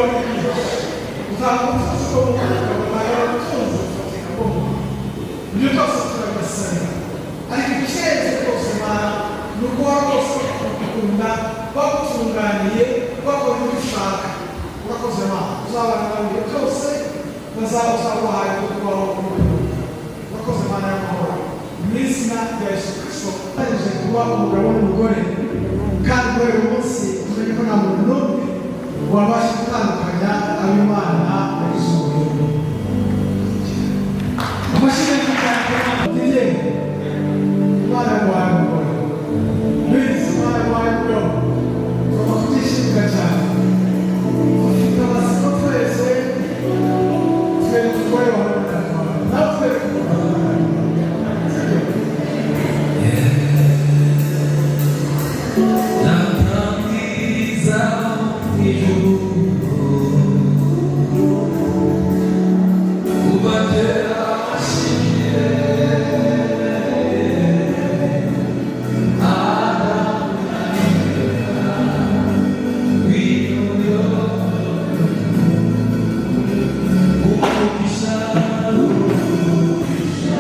bwawe ni bwinshi, utanga ubutunzi bwo mu mwuka, butanga ubutunzi bufatika bwo mu mubiri. Ibyo byose turabisabira, ariko ikirenze rwose Mana ni ukuba rwose bakugukunda, bagutunganiye, bakora ibyo ushaka. Urakoze Mana, uzabana nawe ibihe byose, bazaba uzabahaye byo kubaho muri ubu. Urakoze Mana y'amahoro, mu izina rya Yesu Kristo. Arangije kuba umugabo n'umugore, kandi guhera uyu munsi tumenye ko nta muntu n'umwe wabasha gutandukanya ab'Imana yisuye. Amashyi menshi cyane. Didier, Imana yaguhaye umugore. Louise, Imana yaguhaye umugabo. Tugomba kubyishimira cyane. Dufite amatsiko twese, twereka umugore wawe n'umugabo wawe, nawe twereke umugabo wawe. Sibyo? Nta ijuru kuva kera washimye Adamu na Eva w'inoyo umugisha umugisha.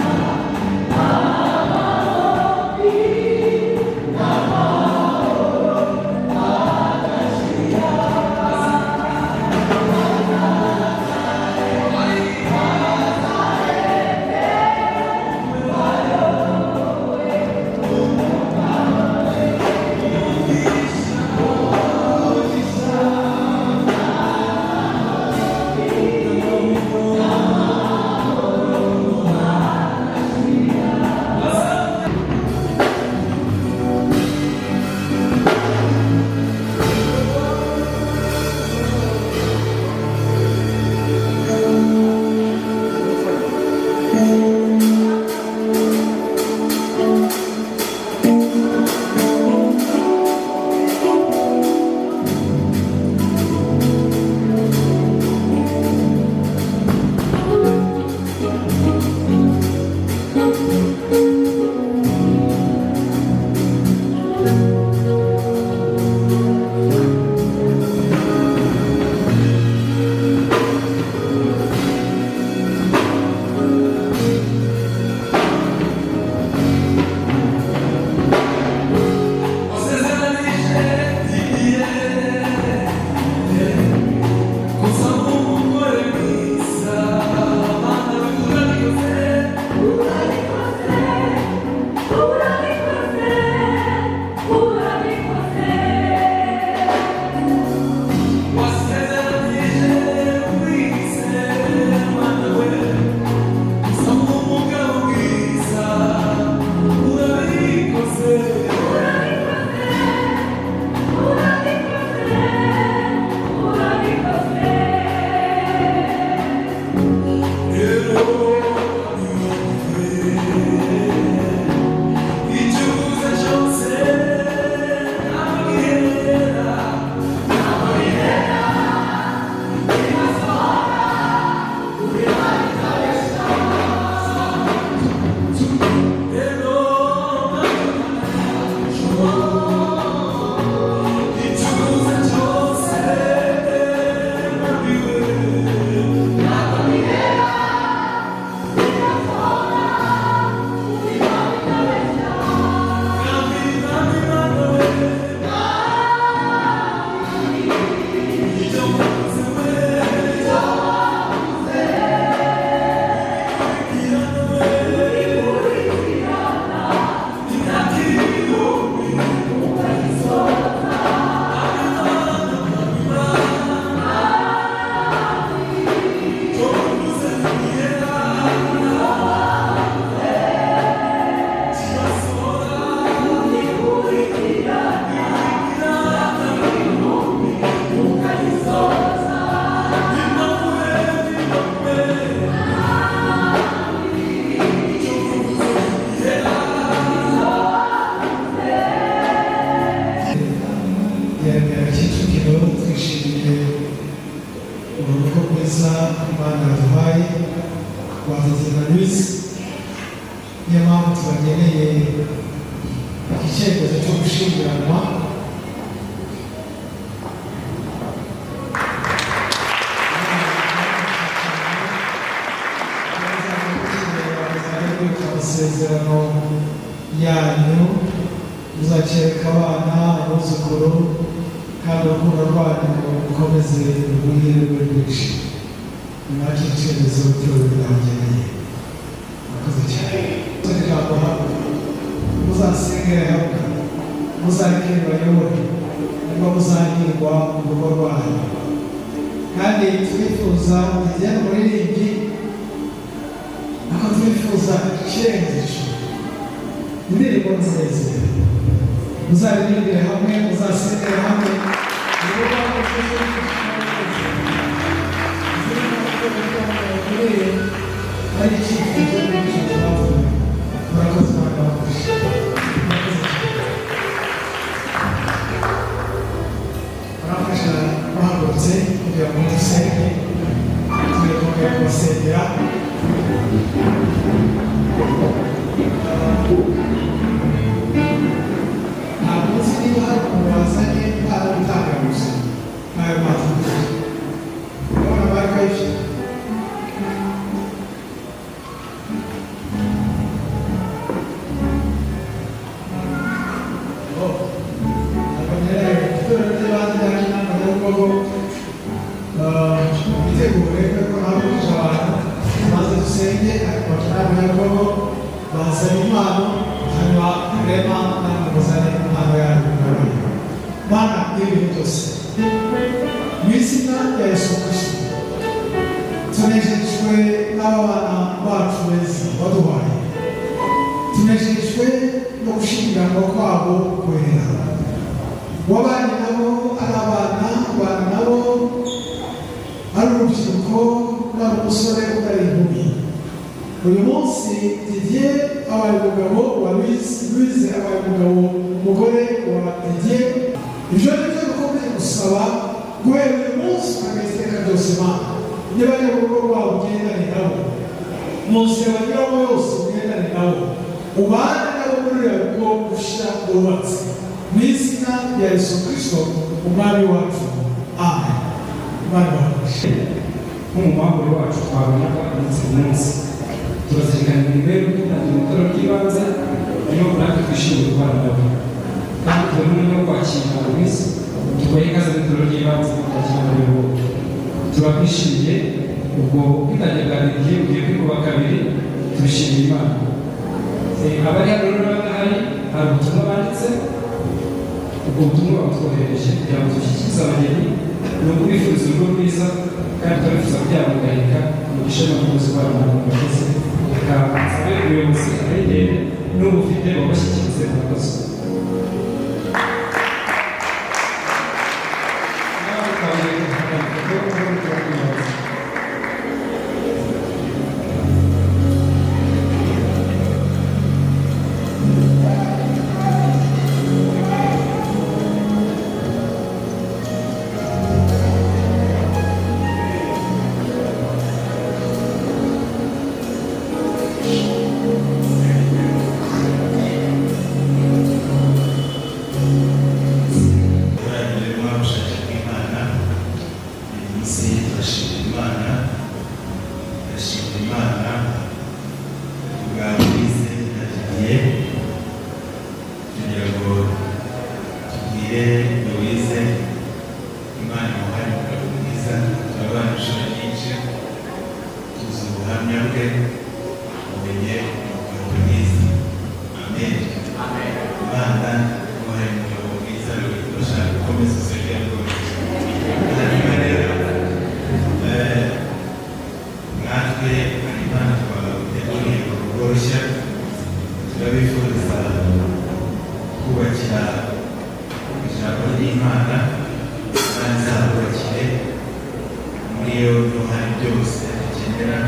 Wasezeranije Didier kuzaba umugore mwiza, Mana urabikoze. Wasezeranije Louise, Mana we, kuzaba umugabo mwiza, urabikoze. Remera Kicukiro, twishimiye urugo rwiza Imana yaduhaye rwa Didier na Louise. Niyo mpamvu tubageneye iki cyemezo cyo gushyingiranwa. umwuzukuru, kandi urukundo rwanyu rukomeze rugwire rube rwinshi. Nimwakire icyemezo cy'uburenganzira. Murakoze cyane. Ijambo hamwe muzasengere hamwe, muzareke bayobore, nibwo muzahirwa mu rugo rwanyu. Kandi turifuza Didier umuririmbyi, ariko turifuza ikirenze icyo, indirimbo nziza muzaririmbire hamwe, muzasengere hamwe. Urugo rwanyu rukomeye, ari icyifuzo cy'umuco bavuye. Murakoze, Imana ibafashe. Murakoze cyane. Murafasha bahagurutse kugira ngo dusenge, tugiye kongera kubasengera. Ntabwo nzi niba hari umuntu wazanye impano yo gutanga gusa ntayo mwatubwiye. Urabona bari kayifite. Ntabwo nkeneye itorero ry'ibanze rya Kinamba Nyabugogo bitegure kuko nahagurukije abantu maze dusenge, ariko Kinamba Nyabugogo bazanye impano, hanyuma Rema namwe muzane impano yanyu murabona. Mana y'ibintu byose, mu izina rya Yesu Kristo, tunejejwe n'aba bana bacu beza waduhaye, tunejejwe no gushyingiranwa kwabo kwera. Wabanye nabo ari abana, ubana nabo ari urubyiruko, ari umusore, ari inkumi. Uyu munsi Didier abaye umugabo wa Louise, Louise abaye umugabo umugore wa Didier. Ibyo ni byo dukomeye gusaba guhera uyu munsi ukageza iteka ryose. Mana, niba ari mu rugo rwabo ugendane nabo, mu nzira banyuramo yose ugendane nabo, ubane nabo muri uriya rugo rushya rwubatse, mu izina rya Yesu Kristo Umwami wacu, amen. Imana ibafashe. Nk'umumambure wacu twabonaga umunsi ku munsi, turazirikana imirimo ye dutangira itorero ry'ibanze. Niyo natwe twishimiye kubana nabo, kandi tubona umwanya wo kwakira Louise, tubahe ikaze mu itorero ry'ibanze rya Kinamba Nyabugogo. Turakwishimiye. Ubwo ubwitange bwa Didier bugiye kwikuba kabiri, tubishimiye Imana. Abari hano rero n'abadahari, hari ubutumwa banditse. Ubwo butumwa babutwoherereje kugira ngo tubushyikirize abageni. Ni ukubifuriza urugo rwiza, kandi turabifuza kubyara mugaheka umugisha n'umukozi wabo. Murakoze. Reka nsabe ubuyobozi abegere n'ubufite babashyikirize. Murakoze. Nawe ukaba ifoto. Urangije ubushake bw'Imana, uyu munsi turashimira Imana, turashimira Imana bwa Louise na Didier, kugira ngo tubwire Louise Imana imuhaye umugabo mwiza. Turabana inshuro nyinshi, tuzi ubuhamya bwe, umenye umugabo mwiza. Amen. Imana imuhaye umugabo mwiza. Louise, urashaka gukomeza usenge rwose. Hanyuma rero natwe hari impano twateguriye mu rugo rushya. Turabifuriza kubakira ijambo ry'Imana. Imana izabubakire, muri yo niho hari byose dukenera.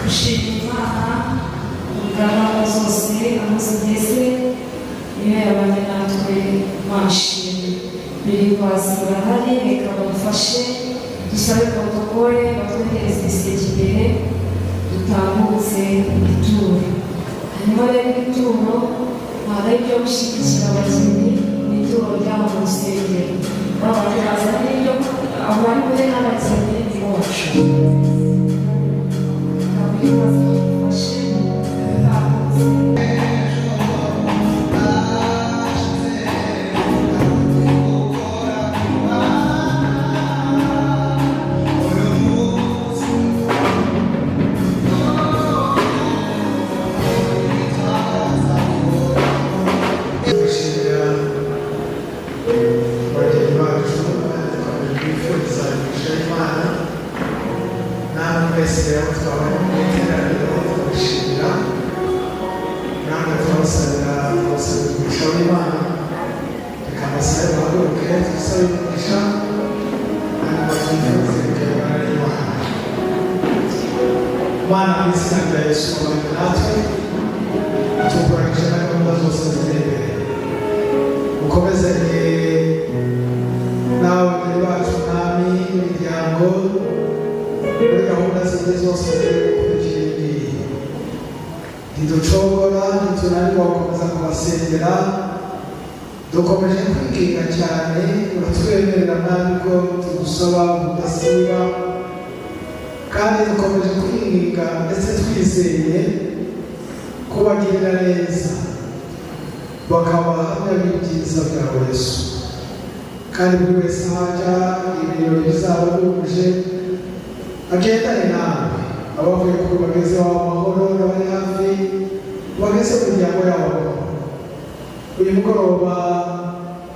Gushima Imana mu zose aho zigeze, niyo yabanye natwe. Imana ishimwe. Biri kwasi barahari, reka badufashe dusabe protokole batwohereze ibiseke imbere, dutambutse ituro. Hanyuma rero ituro ntabwo ari ibyo gushyigikira abakinnyi, ni ituro ryabo mu rusengero. Babandi bazanye ibyo abari bube n'abakinnyi nibo bashobora. Reka buri wese adufashe dutambutse. Gushimira bagenzi bacu kandi dukomeje kwifuriza imigisha y'Imana. Namwe mwese rero twabanye mu iteraniro, turabashimira, namwe turabasabira umugisha w'Imana. Reka mbasabe muhaguruke dusabe umugisha, hanyuma twifurize kuyobora n'Imana. Mana, mu izina rya Yesu, ubane natwe, tukurangije na gahunda zose ziri imbere, ukomezanye n'ababyeyi bacu, mwami, n'imiryango muri gahunda zindi zose ziri gukurikira iyi ngiyi. Ntiducogora, ntitunanirwa gukomeza kubasengera, dukomeje kwinginga cyane. Uratwemerera mwami ko tugusaba ubudasiba, kandi dukomeje kwinginga ndetse twizeye kubagirira neza, bakaba abahamya b'ibyiza byawe Yesu. Kandi buri wese aho ajya, ibirori bizaba bihuje, agendane nawe. Abavuye kure bageze iwabo amahoro, n'abari hafi bageze mu miryango yabo amahoro. Uyu mugoroba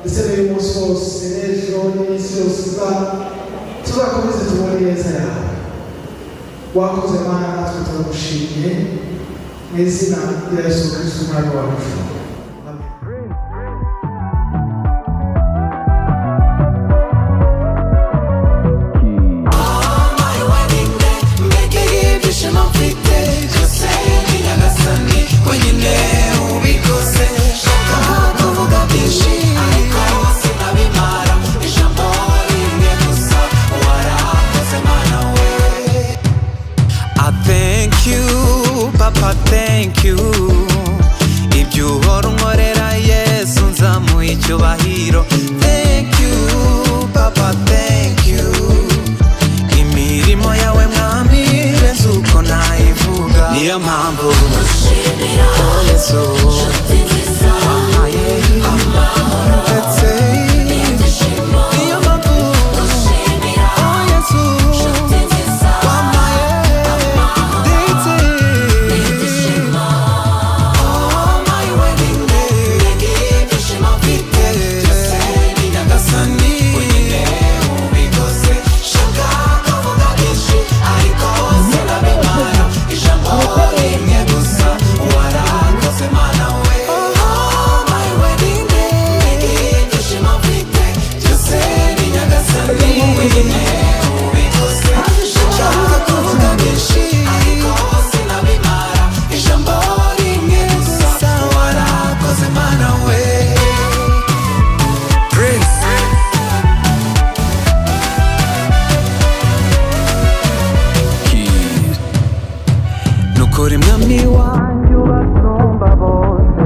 ndetse n'uyu munsi wose n'ejo n'iminsi yose iza, tuzakomeze tubone neza yawe. Wakoze Mana, natwe turagushimiye mu izina rya Yesu Kristo Umwami wacu. Amen. Mbega ibyishimo mfite, byose ni Nyagasani wenyine ubikoze. Shaka kuvuga byinshi ariko sinabimara, ijambo rimwe gusa: warakoze Mana we. I thank you, Papa, thank you. Ibyo uhora unkorera Yesu, nzamuha icyubahiro. Thank you, Papa, thank you. Imirimo yawe mwami irenze uko nayivuga. Niyo mpamvu, oh Yesu, wampaye ndetse niyo mpamvu, oh Yesu, wampaye ndetse. Oh my wedding day, mbega ibyishimo mfite, byose ni Nyagasani wenyine ubikoze. Shaka kuvuga byinshi ariko sinabimara, ijambo rimwe gusa: warakoze Mana we. Oh my wedding day, mbega ibyishimo mfite, byose ni Nyagasani wenyine ubikoze. Shaka kuvuga byinshi ariko sinabimara, ijambo rimwe gusa: warakoze Mana we. Prince. Nukuri mwami wanjye ubasumba bose.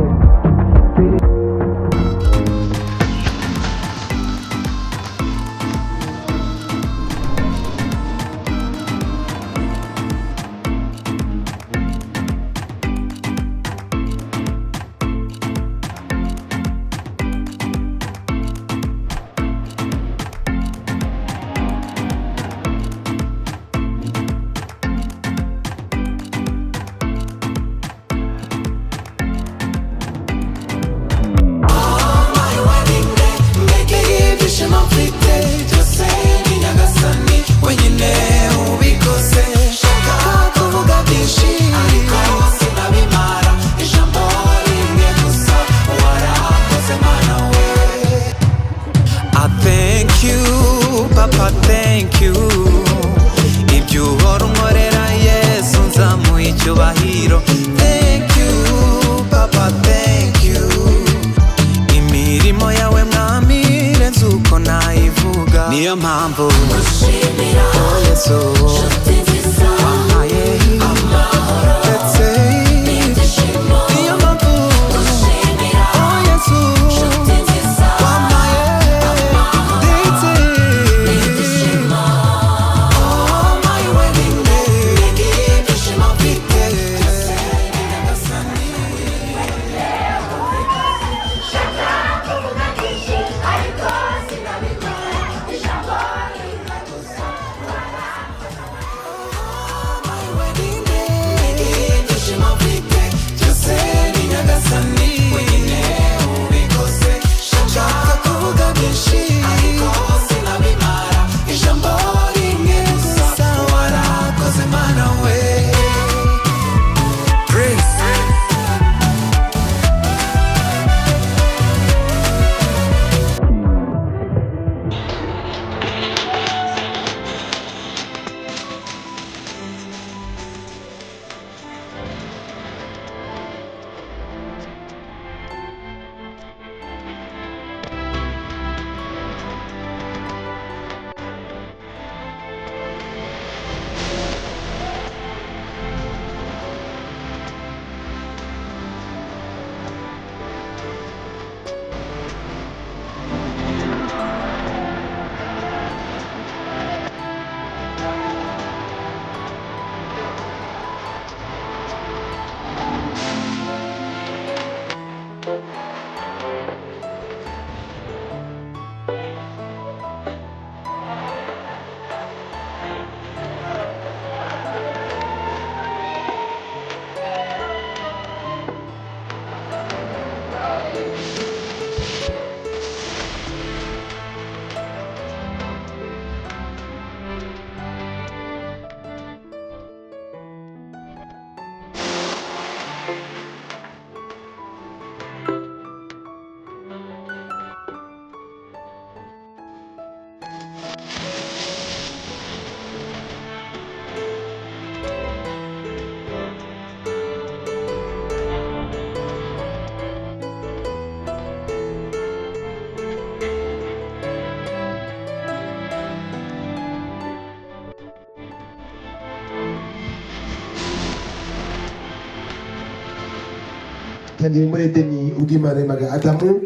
Itangiriye muri Edeni, ubwo Imana yaremaga Adamu,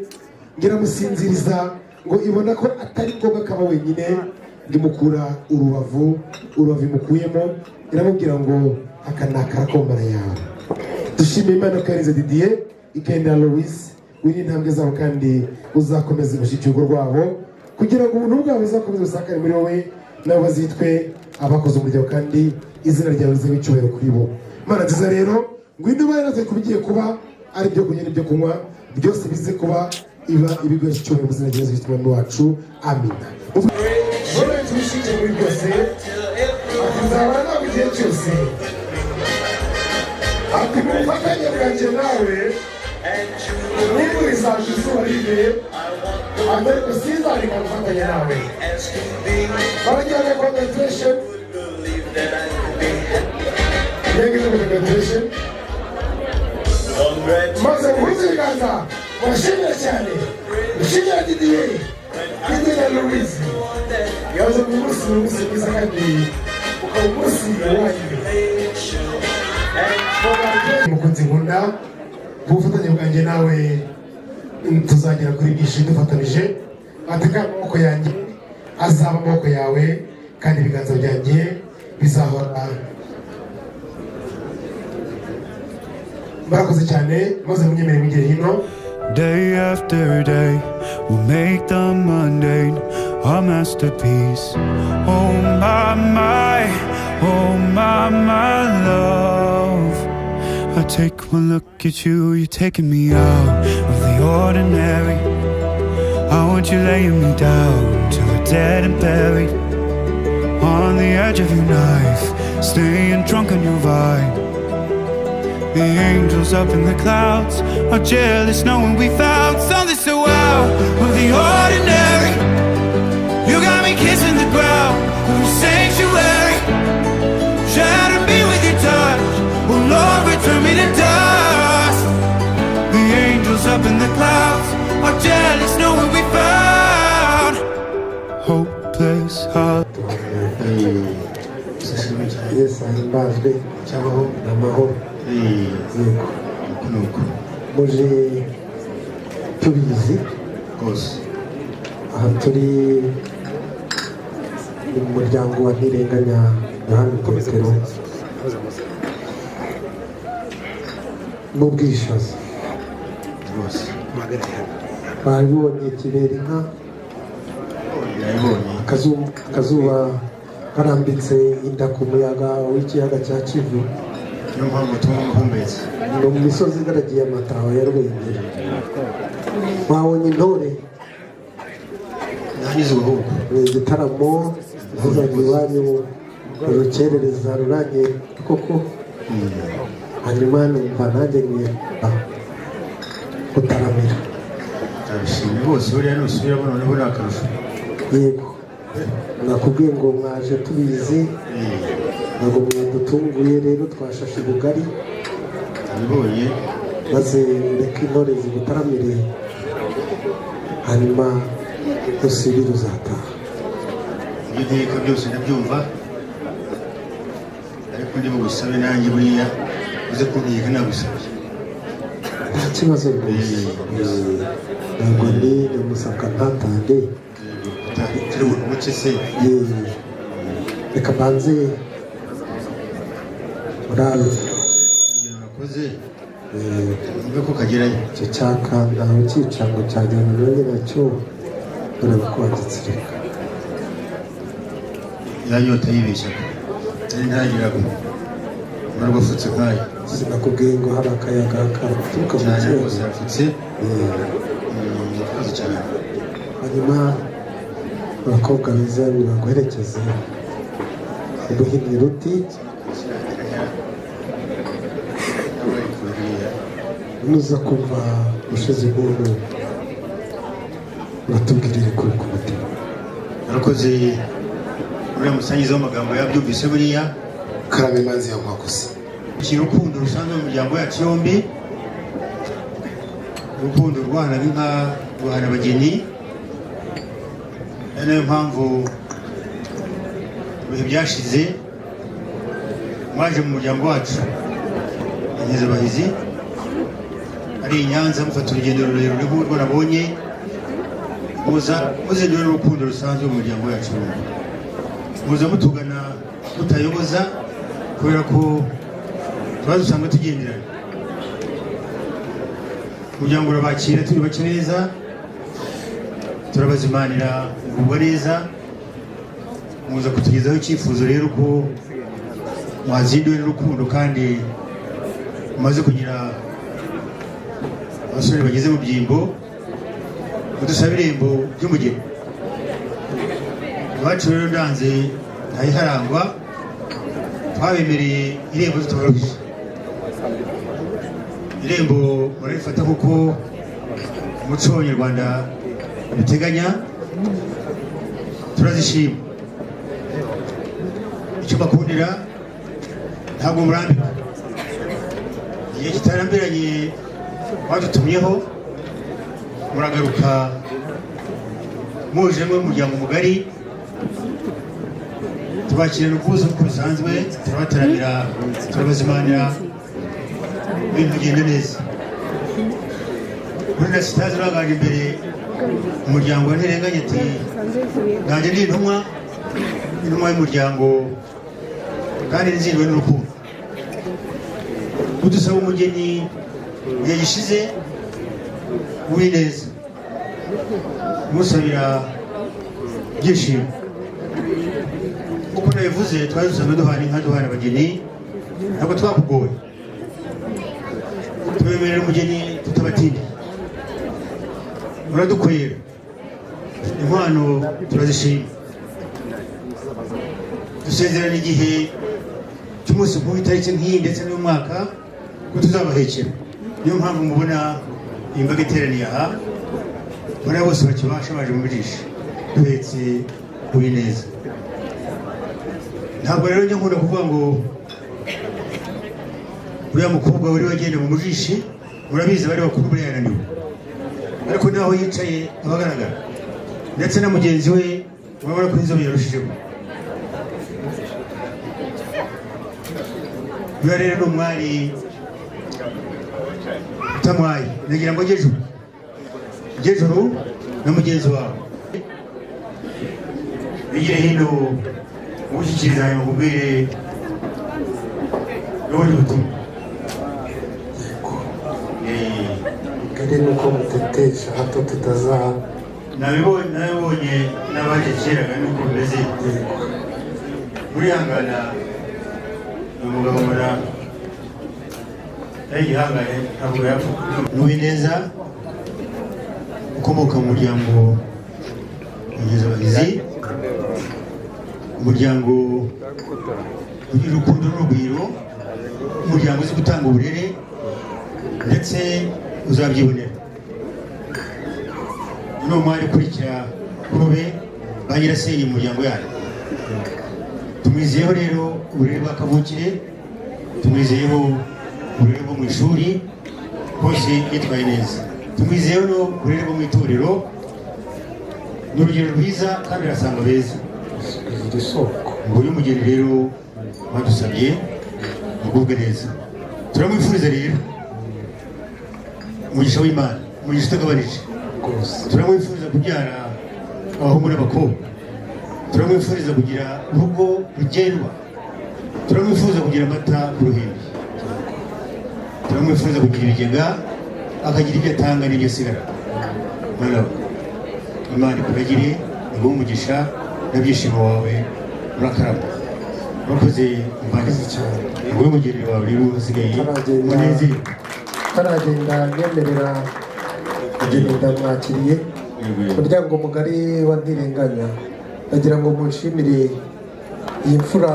ngeramusinziriza ngo ibona ko atari ngombwa ko aba wenyine, ngo imukura urubavu. Urubavu imukuyemo, iramubwira ngo aka ni akarakombara yawe. Dushimiye Imana ko yarize Didier, ikendera Louise, wiri intambwe zabo, kandi uzakomeza gushyigikira urugo rwabo kugira ngo ubuntu bwabo buzakomeze busakare muri wowe, nabo bazitwe abakoze umuryango, kandi izina ryawe rizabe icyubahiro kuri bo. Mana nziza rero, ngwino ubaye natwe ku bigiye kuba, ari ibyo kurya n'ibyo kunywa byose, bize kuba iba ibiguhesha icyubahiro, mu izina rya Yesu Kristo Umwami wacu, amina. Bone tubishyigikiye muri byose. Ati nzabana nawe igihe cyose. Ati mu bufatanye bwanjye nawe, n'imvura izaje, izuba rive, ati ariko sinzareka gufatanya nawe. Barajyana. Congratulation yegeze, congratulation. Maze muhuze ibiganza, murashimira cyane, mushimira Didier, Didier na Louise. Yavuze ngo uyu munsi ni umunsi mwiza kandi ukaba umunsi wanyu. Mukunzi nkunda, ubufatanye bwanjye nawe tuzagera kuri byinshi dufatanije. Ati kandi amaboko yanjye azaba amaboko yawe, kandi ibiganza byanjye bizahora. Murakoze cyane, maze munyemere mwigire hino. Day after day, we'll make the mundane a masterpiece. Oh my, my, oh my, my love. I take one look at you, you're taking me out of the ordinary. I want you laying me down till we're dead and buried. On the edge of your knife, staying drunk on your vibe. The angels up in the clouds are jealous, knowing we found something so out of the ordinary. You got me kissing the ground of your sanctuary. Shatter me with your touch. Oh Lord, return me to dust. The angels up in the clouds are jealous, knowing we found hopeless heart. Yesu ahimbazwe. Cyabaho. Ni amahoro. Yego. Nuko. Muje tubizi rwose. Aha turi ni mu muryango wa Ntirenganya Yohani Petero n'Ubwishaza. Rwose. Babibonye kibera inka. Yabibonye. Akazuba karambitse inda ku muyaga w'ikiyaga cya Kivu. Niyo mpamvu tunywa umuhumbezi. Ni mu misozi igaragiye amataho ya Rwengeri. Wabonye intore. Nanyuze ahubwo. Ni igitaramo ntuzajya iwanyu urukerereza ruranye koko. Hanyuma numva nanjye nkwiye gutaramira. Ndabishimye bose, buriya nusubiramo noneho ni akarusho. Yego, nakubwiye ngo mwaje tubizi, ntabwo mwadutunguye. Rero twashashe ubugari. Nabibonye. Maze reka intore zigutaramire, hanyuma usubire uzataha. Ibyo nteka byose ndabyumva, ariko ndi bugusabe nanjye, buriya uze kuntegeka nagusabye. Nta kibazo rwose. Ntabwo ndi nyamusaka ntatange. Turi umuce se. Yeee, reka mbanze urabe. Urugero nakoze, mbe ko kagerayo. Icyo cyaka ntawe ucyica ngo cyajyana na nyiracyo, ureba ko wagitsirika. Ya nyota yibeshyaga nari ntaragira ngo narwafutse nkayo. Sinakubwiye ngo hari akayaga katuruka mu Cyane rwose. kiyaga? Yarafutse. Murakoze cyane. Hanyuma abakobwa beza baguherekeze ubuhinira uti nuza kumva ushize impundu, uratubwirire kuri ku mutima. Murakoze. Uriya musangiza w'amagambo yabyumvise buriya. Karame Manzi ya Nkwakuze. Iki urukundo rusanzwe mu miryango yacu yombi, urukundo rwana inka, rwana abageni. Ari nayo mpamvu mu bihe byashize mwaje mu muryango wacu Inkezabahizi. Ari i Nyanza, mufata urugendo rurerure nk'urwo nabonye, muza muzinduwe n'urukundo rusanzwe mu muryango yacu. Muza mutugana mutayoboza, kubera ko tuba dusanzwe tugenderana. Umuryango urabakira, turi neza, turabazimanira, mugubwa neza. Muza kutugezaho icyifuzo rero ko mwazinduwe n'urukundo, kandi mumaze kugira abasore bageze mu byimbo, mudusaba irembo ry'umugeni. Iwacu rero ndanze ntayiharangwa, twabemereye irembo tutabaruhije. Irembo murarifata kuko umuco w'Abanyarwanda ubiteganya, turazishima. Icyo bakundira, ntabwo murambika. Igihe kitarambiranye badutumyeho, muragaruka muje umuryango mugari, tubakirana ubwuzu nk'uko bisanzwe, turabataramira, turabazimanira, ibintu bigenda neza. Muri Sitazi uranganje imbere umuryango wa Ntirenganya ati: "Nanjye ni intumwa, intumwa y'umuryango, kandi nziriwe n'urukundo." Udusaba umugeni igihe gishize Uwineza, musabira ibyishimo. Uko nabivuze, twari dusanzwe duhana inka, duhana abageni, ntabwo twakugoye, tubemerera umugeni tutabatindiye, muradukwera inkwano, turazishima. Dusezerana igihe cy'umunsi nk'uyu, itariki nk'iyi, ndetse n'umwaka, ko tuzabahekera. Niyo mpamvu mubona imbaga iteraniye aha, ubona bose bakibasha baje mu bijisho duhetse Uwineza. Ntabwo rero njya nkunda kuvuga ngo uriya mukobwa wari wagenda mu mujishi, murabizi bari bakuru, buriya yananiwe, ariko naho yicaye aba agaragara, ndetse na mugenzi we urabona ko inzobe yarushijeho. Uriya rero ni umwari utamwaye. Nagira ngo ngejuru ngejuru na mugenzi wawe bigire hino, ugushyikiriza, hanyuma nkubwire n'ubundi butumwa. Mbere ni uko mutetesha, hato tutaza. Nabibonye, nabibonye n'abaje kera, kandi uko bimeze murihangana. Ni umugabo mbona ari igihangaye, ntabwo yapfa. N'Uwineza ukomoka mu muryango Ngezabahizi, umuryango ugira urukundo n'urugwiro, umuryango uzi gutanga uburere, ndetse uzabyibonera. Ni umwari ukurikira kurube ba nyirasenge mu muryango yayo. Tumwizeyeho rero uburere bwa kavukire, tumwizeyeho uburere bwo mu ishuri hose yitwaye neza, tumwizeyeho n'uburere bwo mu itorero. Ni urugero rwiza kandi arasanga beza. Iri soko. Nguyu umugeni rero badusabye, mugubwe neza. Turamwifuriza rero umugisha w'Imana, umugisha utagabanije. Rwose. Turamwifuriza kubyara abahungu n'abakobwa, turamwifuriza kugira urugo rugendwa, turamwifuza kugira amata ku ruhimbi, turamwifuriza kugira ibigega, akagira ibyo atanga n'ibyo asigara. Mwana we, Imana ikuragire, iguhe umugisha n'abyishimo wawe, urakarama. Urakoze muvandimwe. Cyane. Nguyu umugeni wawe rero usigaye. Utaragenda. Munezerwe. Utaragenda, nyemerera, mugeni ndamwakiriye. Umuryango mugari wa Ntirenganya, ndagira ngo munshimire iyi mfura.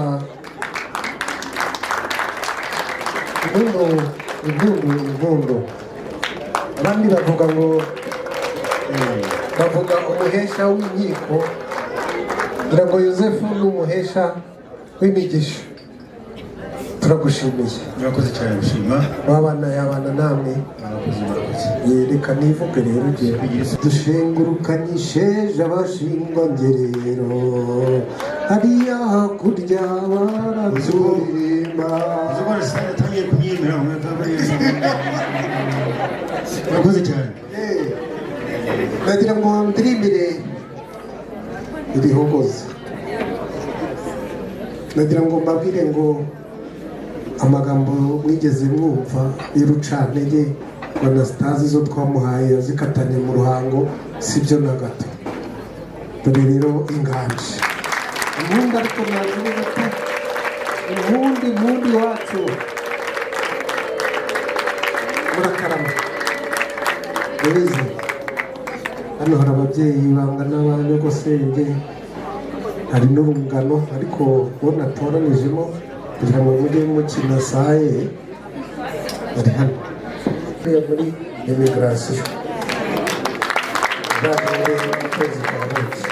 Impundu, impundu, impundu! Abandi bavuga ngo bavuga umuhesha w'inkiko, ngira ngo Yosefu ni umuhesha w'imigisha. Turagushimiye. Murakoze cyane gushima. Wabana yabana namwe. Murakoze, murakoze. Reka nivuge rero ugiye dushengurukanyisheje abashingwa ngerero hariya hakurya baraturirimba. Uzi ko Arasitani atangiye kumyemera mu mwaka. Murakoze cyane. Nagira ngo ndirimbire Irihogoza. Nagira ngo mbabwire ngo amagambo mwigeze mwumva y'urucantege ngo Anastase izo twamuhaye yazikatanye mu Ruhango, sibyo na gato. Dore rero inganje impundu, ariko ntabwo gato impundu, impundu iwacu. Murakarama. Louise, hano hari ababyeyi bangana ba nyogosenge, hari n'urungano, ariko uwo natoranijemo kugira ngo mujye mukina saye ari hano. Hariya muri immigration uzagende mu kwezi kwa buki.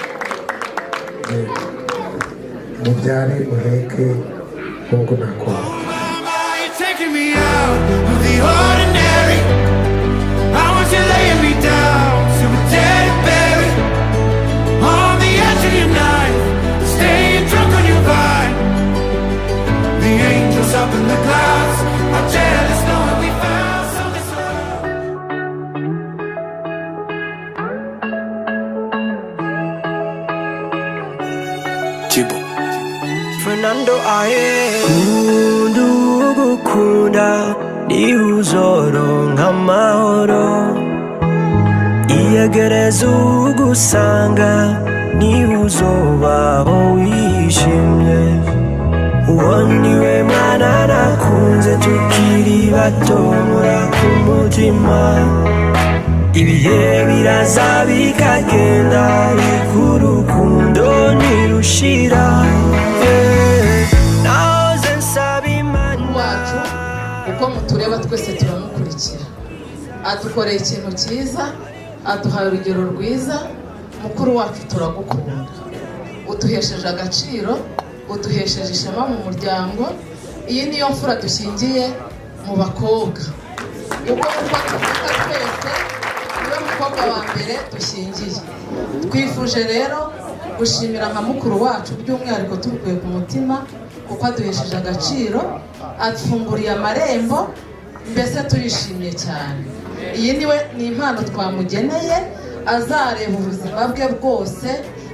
Yego. Mubyare muheke, Mungu nakubaha. You're taking me out of the ordinary. I want you laying me down to a dead berry. On the edge of your knife, staying drunk on your vine. The angels up in the clouds are jealous, knowing we found something so. Chibo. Fernando aye. Nkunda ugukunda niwe uzoronka amahoro, iyegereza ugusanga niwe uzobaho wishimye. Uwo niwe mwana nakunze tukiri bato, nkora ku mutima. Ibihe biraza bikagenda, ariko urukundo ntirushira. Yeah. Nahoze nsaba Imana Wacu uko mutureba twese turamukurikira. Adukoreye ikintu cyiza, aduhaye urugero rwiza. Mukuru wacu, turagukunda, uduhesheje agaciro, uduhesheje ishema mu muryango. Iyi niyo mfura dushyingiye mu bakobwa. Uko tuvuka twese, niwe mukobwa wa mbere dushyingiye. Twifuje rero gushimira nka mukuru wacu by'umwihariko tubikuye ku mutima, kuko aduhesheje agaciro, atufunguriye amarembo, mbese turishimye cyane. Iyi niwe ni impano twamugeneye, azareba ubuzima bwe bwose,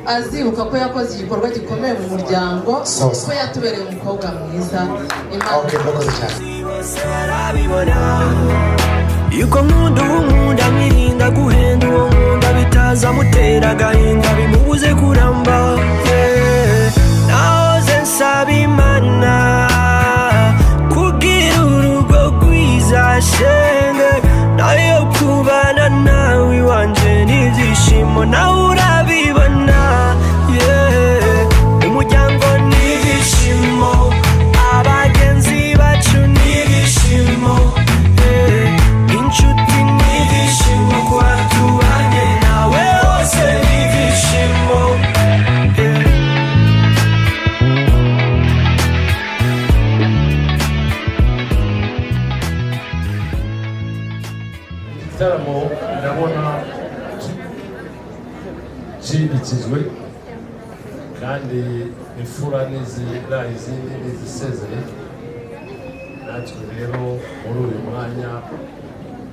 azibuka ko yakoze igikorwa gikomeye mu muryango, Sawa, sawa. ko yatubereye umukobwa mwiza. Imana Okay, murakoze cyane. Bose barabibona yuko nkunda uwo nkunda, nkirinda guhenda uwo nkunda, bitazamutera agahinda bimubuze kuramba. Yeah. Nahoze nsaba Imana kugira urugo rwiza, shenge nayo kubana nawe iwanje n'ibyishimo, nawe urabibona. Yeah. Umuryango n'ibyishimo, abagenzi bacu n'ibyishimo, yeah. Inshuti n'ibyishimo, kuba tubanye nawe hose n'ibyishimo, yeah. Igitaramo ndabona cyindikijwe kandi imfura n'izira izindi n'izisezeye. Natwe rero muri uyu mwanya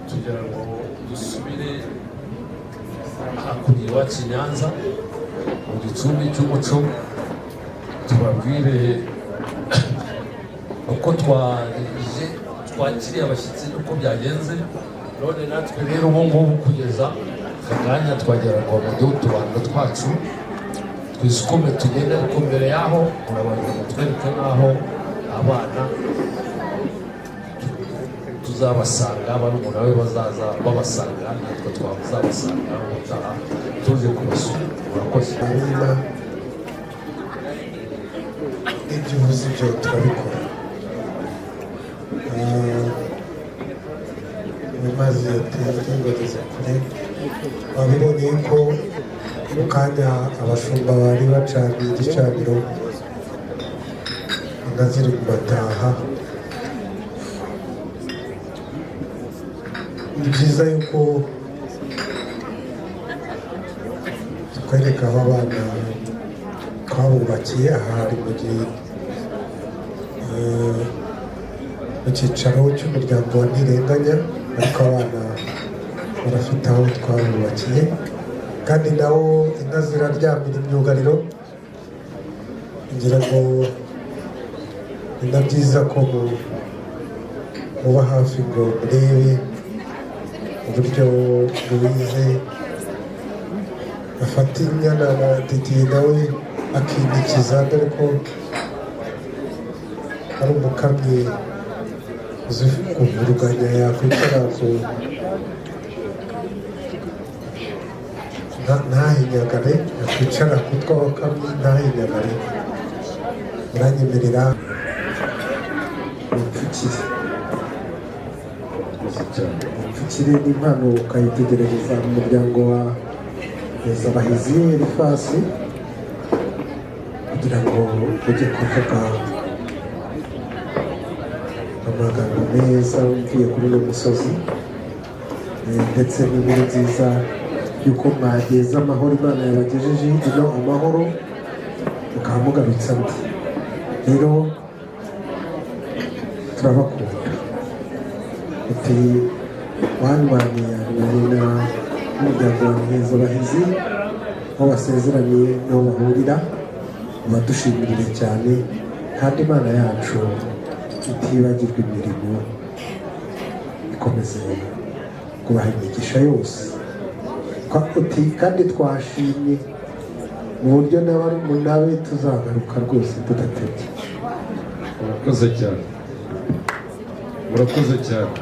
tugira ngo dusubire hakurya iwacu i Nyanza mu gicumbi cy'umuco, tubabwire uko twaje, twakiriye abashyitsi n'uko byagenze. None natwe rero ubu ngubu kugeza aka kanya twagera ngo muduhe utubando twacu, twisukume tugende, ariko mbere y'aho murabanza mutwereke n'aho abana tuzabasanga, barumuna be bazaza babasanga, natwe twazabasanga ubutaha tuje kubasura. Murakoze. Hanyuma ibyo uvuze ibyo turabikora. Amazi yateye bageze kure, wabibonye ko mu kanya abashumba bari bacaniye igicaniro, inka ziri mu mataha. Ni byiza yuko tukwereka aho abana twabubakiye. Aha hari mu gihe mu cyicaro cy'umuryango wa Ntirenganya, ariko abana Barafite aho twabubakiye, kandi nabo inka ziraryamira imyugariro. Ngira ngo ni na byiza ko muba hafi ngo murebe uburyo Louise afata inyana na Didier nawe akinikiza, dore ko ari umukamyi uzi kuvuruganya, yakwicara ku ntahinyagare, yakwicara ku tw'abakamyi ntahinyagare. Muranyemerera mupfukire, mupfukire n'impano, ukayitegerereza mu muryango wa Nkezabahizi Elifasi, kugira ngo ujye kuvuga amagambo meza mvuye kuri uno musozi, ndetse n'inkuru nziza y'uko mwageze amahoro, Imana yabagejeje ino amahoro, mukaba mugarutse andi. Rero turabakunda. Uti wanywaniye na n'umuryango wa Nkezabahizi, aho basezeraniye niho bahurira. Badushimirire cyane, kandi Imana yacu itibagirwa imirimo ikomeze kubaha imigisha yose. Uti kandi twashimye mu buryo n'abarumuna be tuzagaruka rwose tudatebye. Murakoze cyane, murakoze cyane.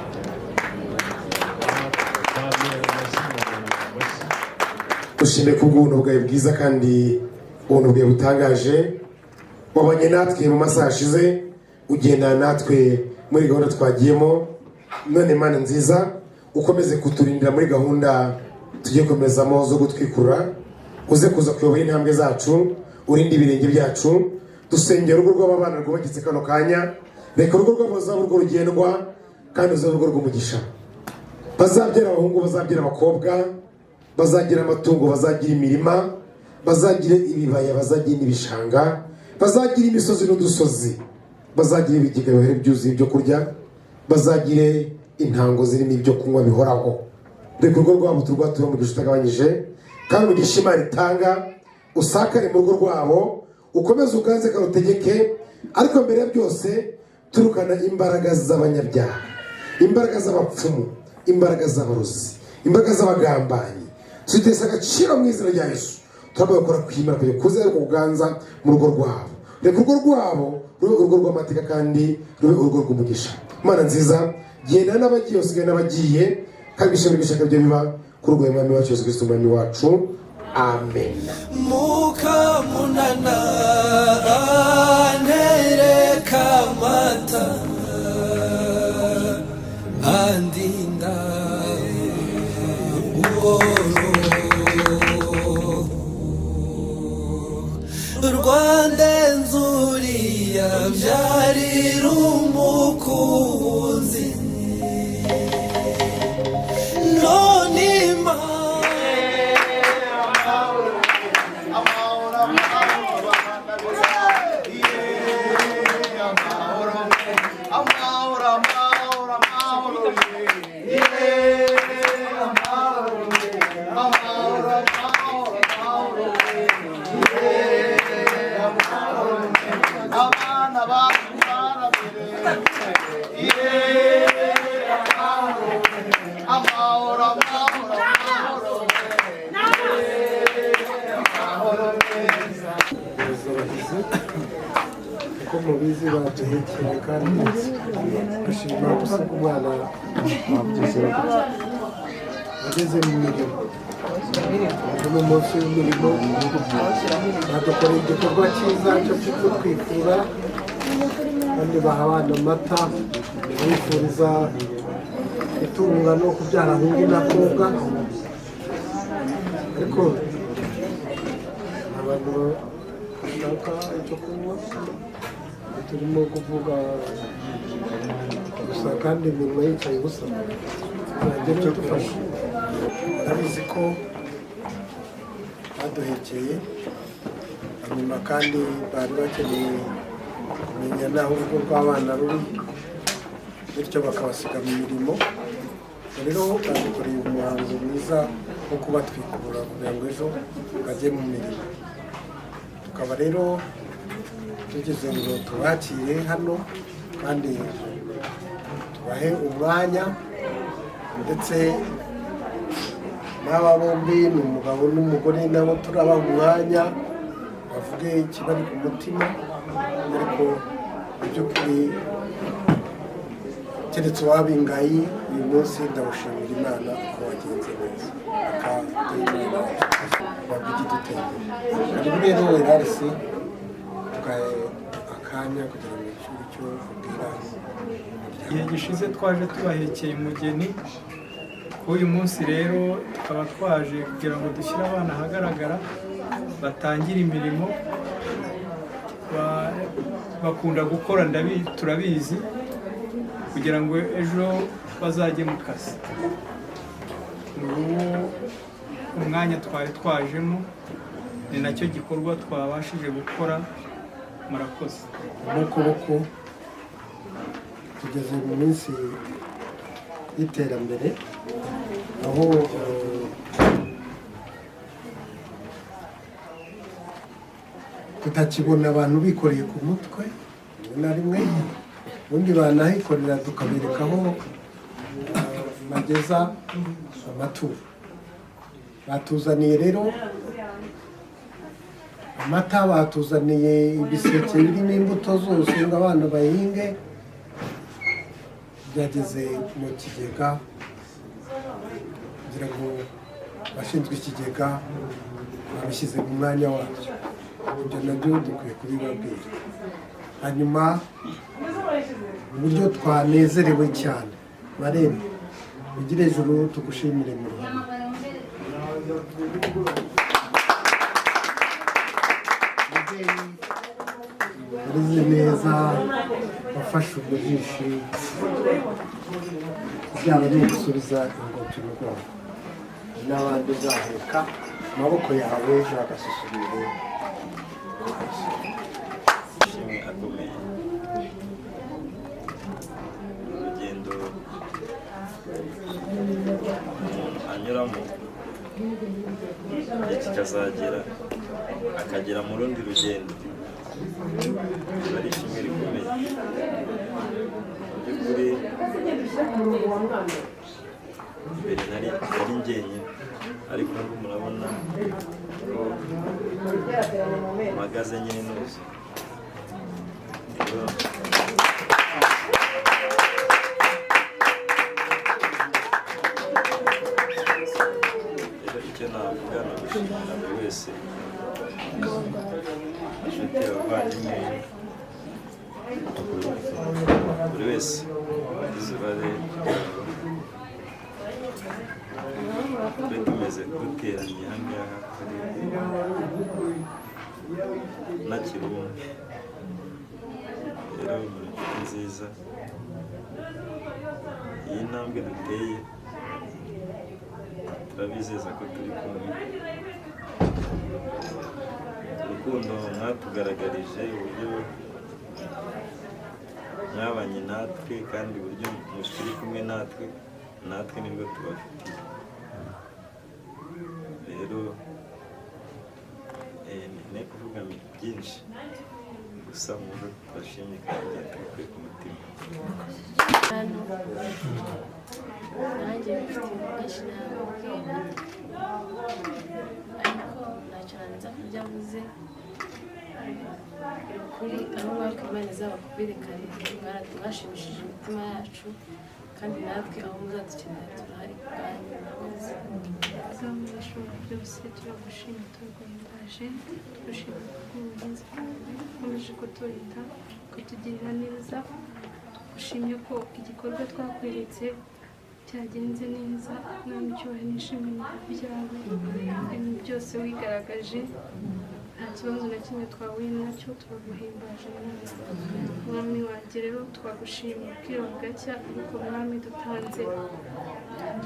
Dushimiye ku bw'ubuntu bwawe bwiza kandi ubuntu bwawe butangaje. Wabanye natwe mu masaha ashize, ugendana natwe muri gahunda twagiyemo. None Mana nziza, ukomeze kuturindira muri gahunda tugiye gukomezamo zo gutwikurura, uze kuza kuyobora intambwe zacu, urinde ibirenge byacu. Dusengera urugo rw'abana rwubakitse kano kanya. Reka urugo rwabo ruzabe urwo rugendwa kandi ruzabe urugo rw'umugisha. Bazabyara abahungu, bazabyara abakobwa, bazagira amatungo, bazagira imirima, bazagira ibibaya, bazagira n'ibishanga, bazagira imisozi n'udusozi, bazagira ibigega bihora byuzuye ibyo kurya, bazagire intango zirimo ibyo kunywa bihoraho. Reka urugo rwabo turwature umugisha utagabanyije, kandi umugisha Imana itanga usakare mu rugo rwabo, ukomeze uganze kandi utegeke. Ariko mbere ya byose, turukana imbaraga z'abanyabyaha, imbaraga z'abapfumu, imbaraga z'abarozi, imbaraga z'abagambanyi. Tuzitesha agaciro mu izina rya Yesu. Turabona gukora kwimana kugira kuze ariko kuganza mu rugo rwabo. Reka urugo rwabo rube urugo rw'amateka kandi rube urugo rw'umugisha. Mana nziza, genda n'abagiye, usigaye n'abagiye, kandi ibishimiro n'ibishaka byo biba kuri urwo Mwami wacu Yesu Kristo, Umwami wacu. Amen. Mukamunana ntereka amata andinda ubworo Rwanda nzuriya byarira umukunzi none Imana. Abahizi, uko mubizi, baduhekeye kandi bashima gusiga umwana ageze mu mirimo, ni umunsi w'imirimo. Badukoreye igikorwa cyiza cyo kudutwikura, kandi baha abana amata, bifuriza gutunga no kubyara ahungu n'akobwa. Ariko abantu bashaka icyo kunywa, turimo kuvuga gusa kandi iminwa yicaye ubusa. Nagera dufashe. Ndabizi ko baduhekeye hanyuma, kandi bari bakeneye kumenya n'aho urugo rw'abana ruri, bityo bakabasiga mu mirimo. Rero badukoreye umuhango mwiza wo kubatwikurura kugira ngo ejo bajye mu mirimo. Tukaba rero tugeze ngo tubakire hano kandi tubahe umwanya, ndetse n'aba bombi ni umugabo n'umugore, nabo turabaha umwanya bavuge ikibari ku mutima. Ariko mu by'ukuri, keretse uwaba ingayi, uyu munsi ndawushimira Imana ko wagenze neza, akaduteye haribu. Rero werarisi tugahe akanya kugira ngo icyo ubwira. Igihe gishize twaje tubahekeye umugeni. Kuri uyu munsi rero tukaba twaje kugira ngo dushyire abana ahagaragara, batangire imirimo. Bakunda gukora, turabizi, kugira ngo ejo bazajye mu kazi. Nguwo umwanya twari twajemo, ni nacyo gikorwa twabashije gukora. Murakoze. N'ukuboko tugeze mu minsi y'iterambere aho tutakibona abantu bikoreye ku mutwe. Rimwe na rimwe ubundi banahikorera, tukabereka aho bageza amaturo. Batuzaniye rero amata, batuzaniye ibiseke birimo imbuto zose ngo abana bahinge. Byageze mu kigega kugira ngo abashinzwe ikigega babishyize mu mwanya wabyo. Ibyo nabyo dukwiye kubibabwira. Hanyuma uburyo twanezerewe cyane, marembo ugire ejuru, tugushimire mu ruhame. Wareze neza, wafashe umujishi, byaba ari ugusubiza ingobyi umugongo n'abandi uzaheka amaboko yawe nagasusumire. Ishimwe akomeye. Urugendo umuntu anyuramo, igihe kikazagera akagera mu rundi rugendo, biba ari ishimwe rikomeye mu by'ukuri. Mbere nari njyenyine, ariko ubu murabona ko mpagaze nyine nuzuye. Rero icyo navuga ni ugushimira buri wese, inshuti, abavandimwe, buri wese wagize uruhare kugira ngo tube tumeze duteraniye aha ngaha kuri nakiri umwe. Rero muri inshuti nziza, iyi ntambwe duteye turabizeza ko turi kumwe. Urukundo mwatugaragarije, uburyo mwabanye natwe kandi uburyo mukiri kumwe natwe, natwe nibwo tubafitiye. Rero ne kuvuga byinshi, gusa mwumve ko tubashimye kandi tubikuye ku mutima. Hano nanjye mfite ibintu byinshi nababwira, ariko ntacyo nanze ku byo avuze. Ni ukuri, aho mwaka Imana izabakubire kare. Mwashimishije imitima yacu, kandi natwe aho muzadukenera turahari ku bwanyu. Murakoze. Uzamurashobora byose, turagushima, turaguhimbaje, tugushima kubw'uburinzi bwawe ukomeje kuturinda, kutugirira neza. Tugushimye ko igikorwa twakweretse cyagenze neza. Mwami, icyubahiro n'ishimwe byawe. Ibintu byose wigaragaje, nta kibazo na kimwe twahuye nacyo. Turaguhimbaje, Mwami. Mwami wanjye, rero twagushimye bwira bugacya, ariko Mwami, dutanze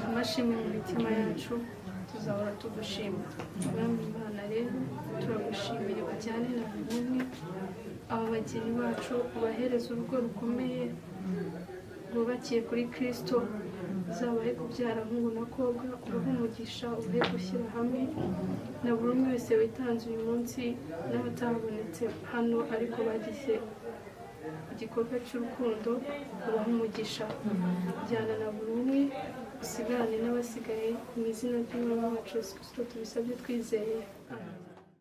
amashimwe mu mitima yacu, tuzahora tugushima, Mwami Imana. Rero turagushimira, ujyane na buri umwe. Aba bageni bacu ubahereza urugo rukomeye rwubakiye kuri Kirisito. Uzabahe kubyara hungu na kobwa, ubahe umugisha, ubahe gushyira hamwe na buri umwe wese witanze uyu munsi n'abatabonetse hano ariko bagize igikorwa cy'urukundo, ubahe umugisha. Jyana na buri umwe, usigarane n'abasigaye, mu izina ry'Umwami wacu Yesu Kristo tubisabye twizeye. Amen.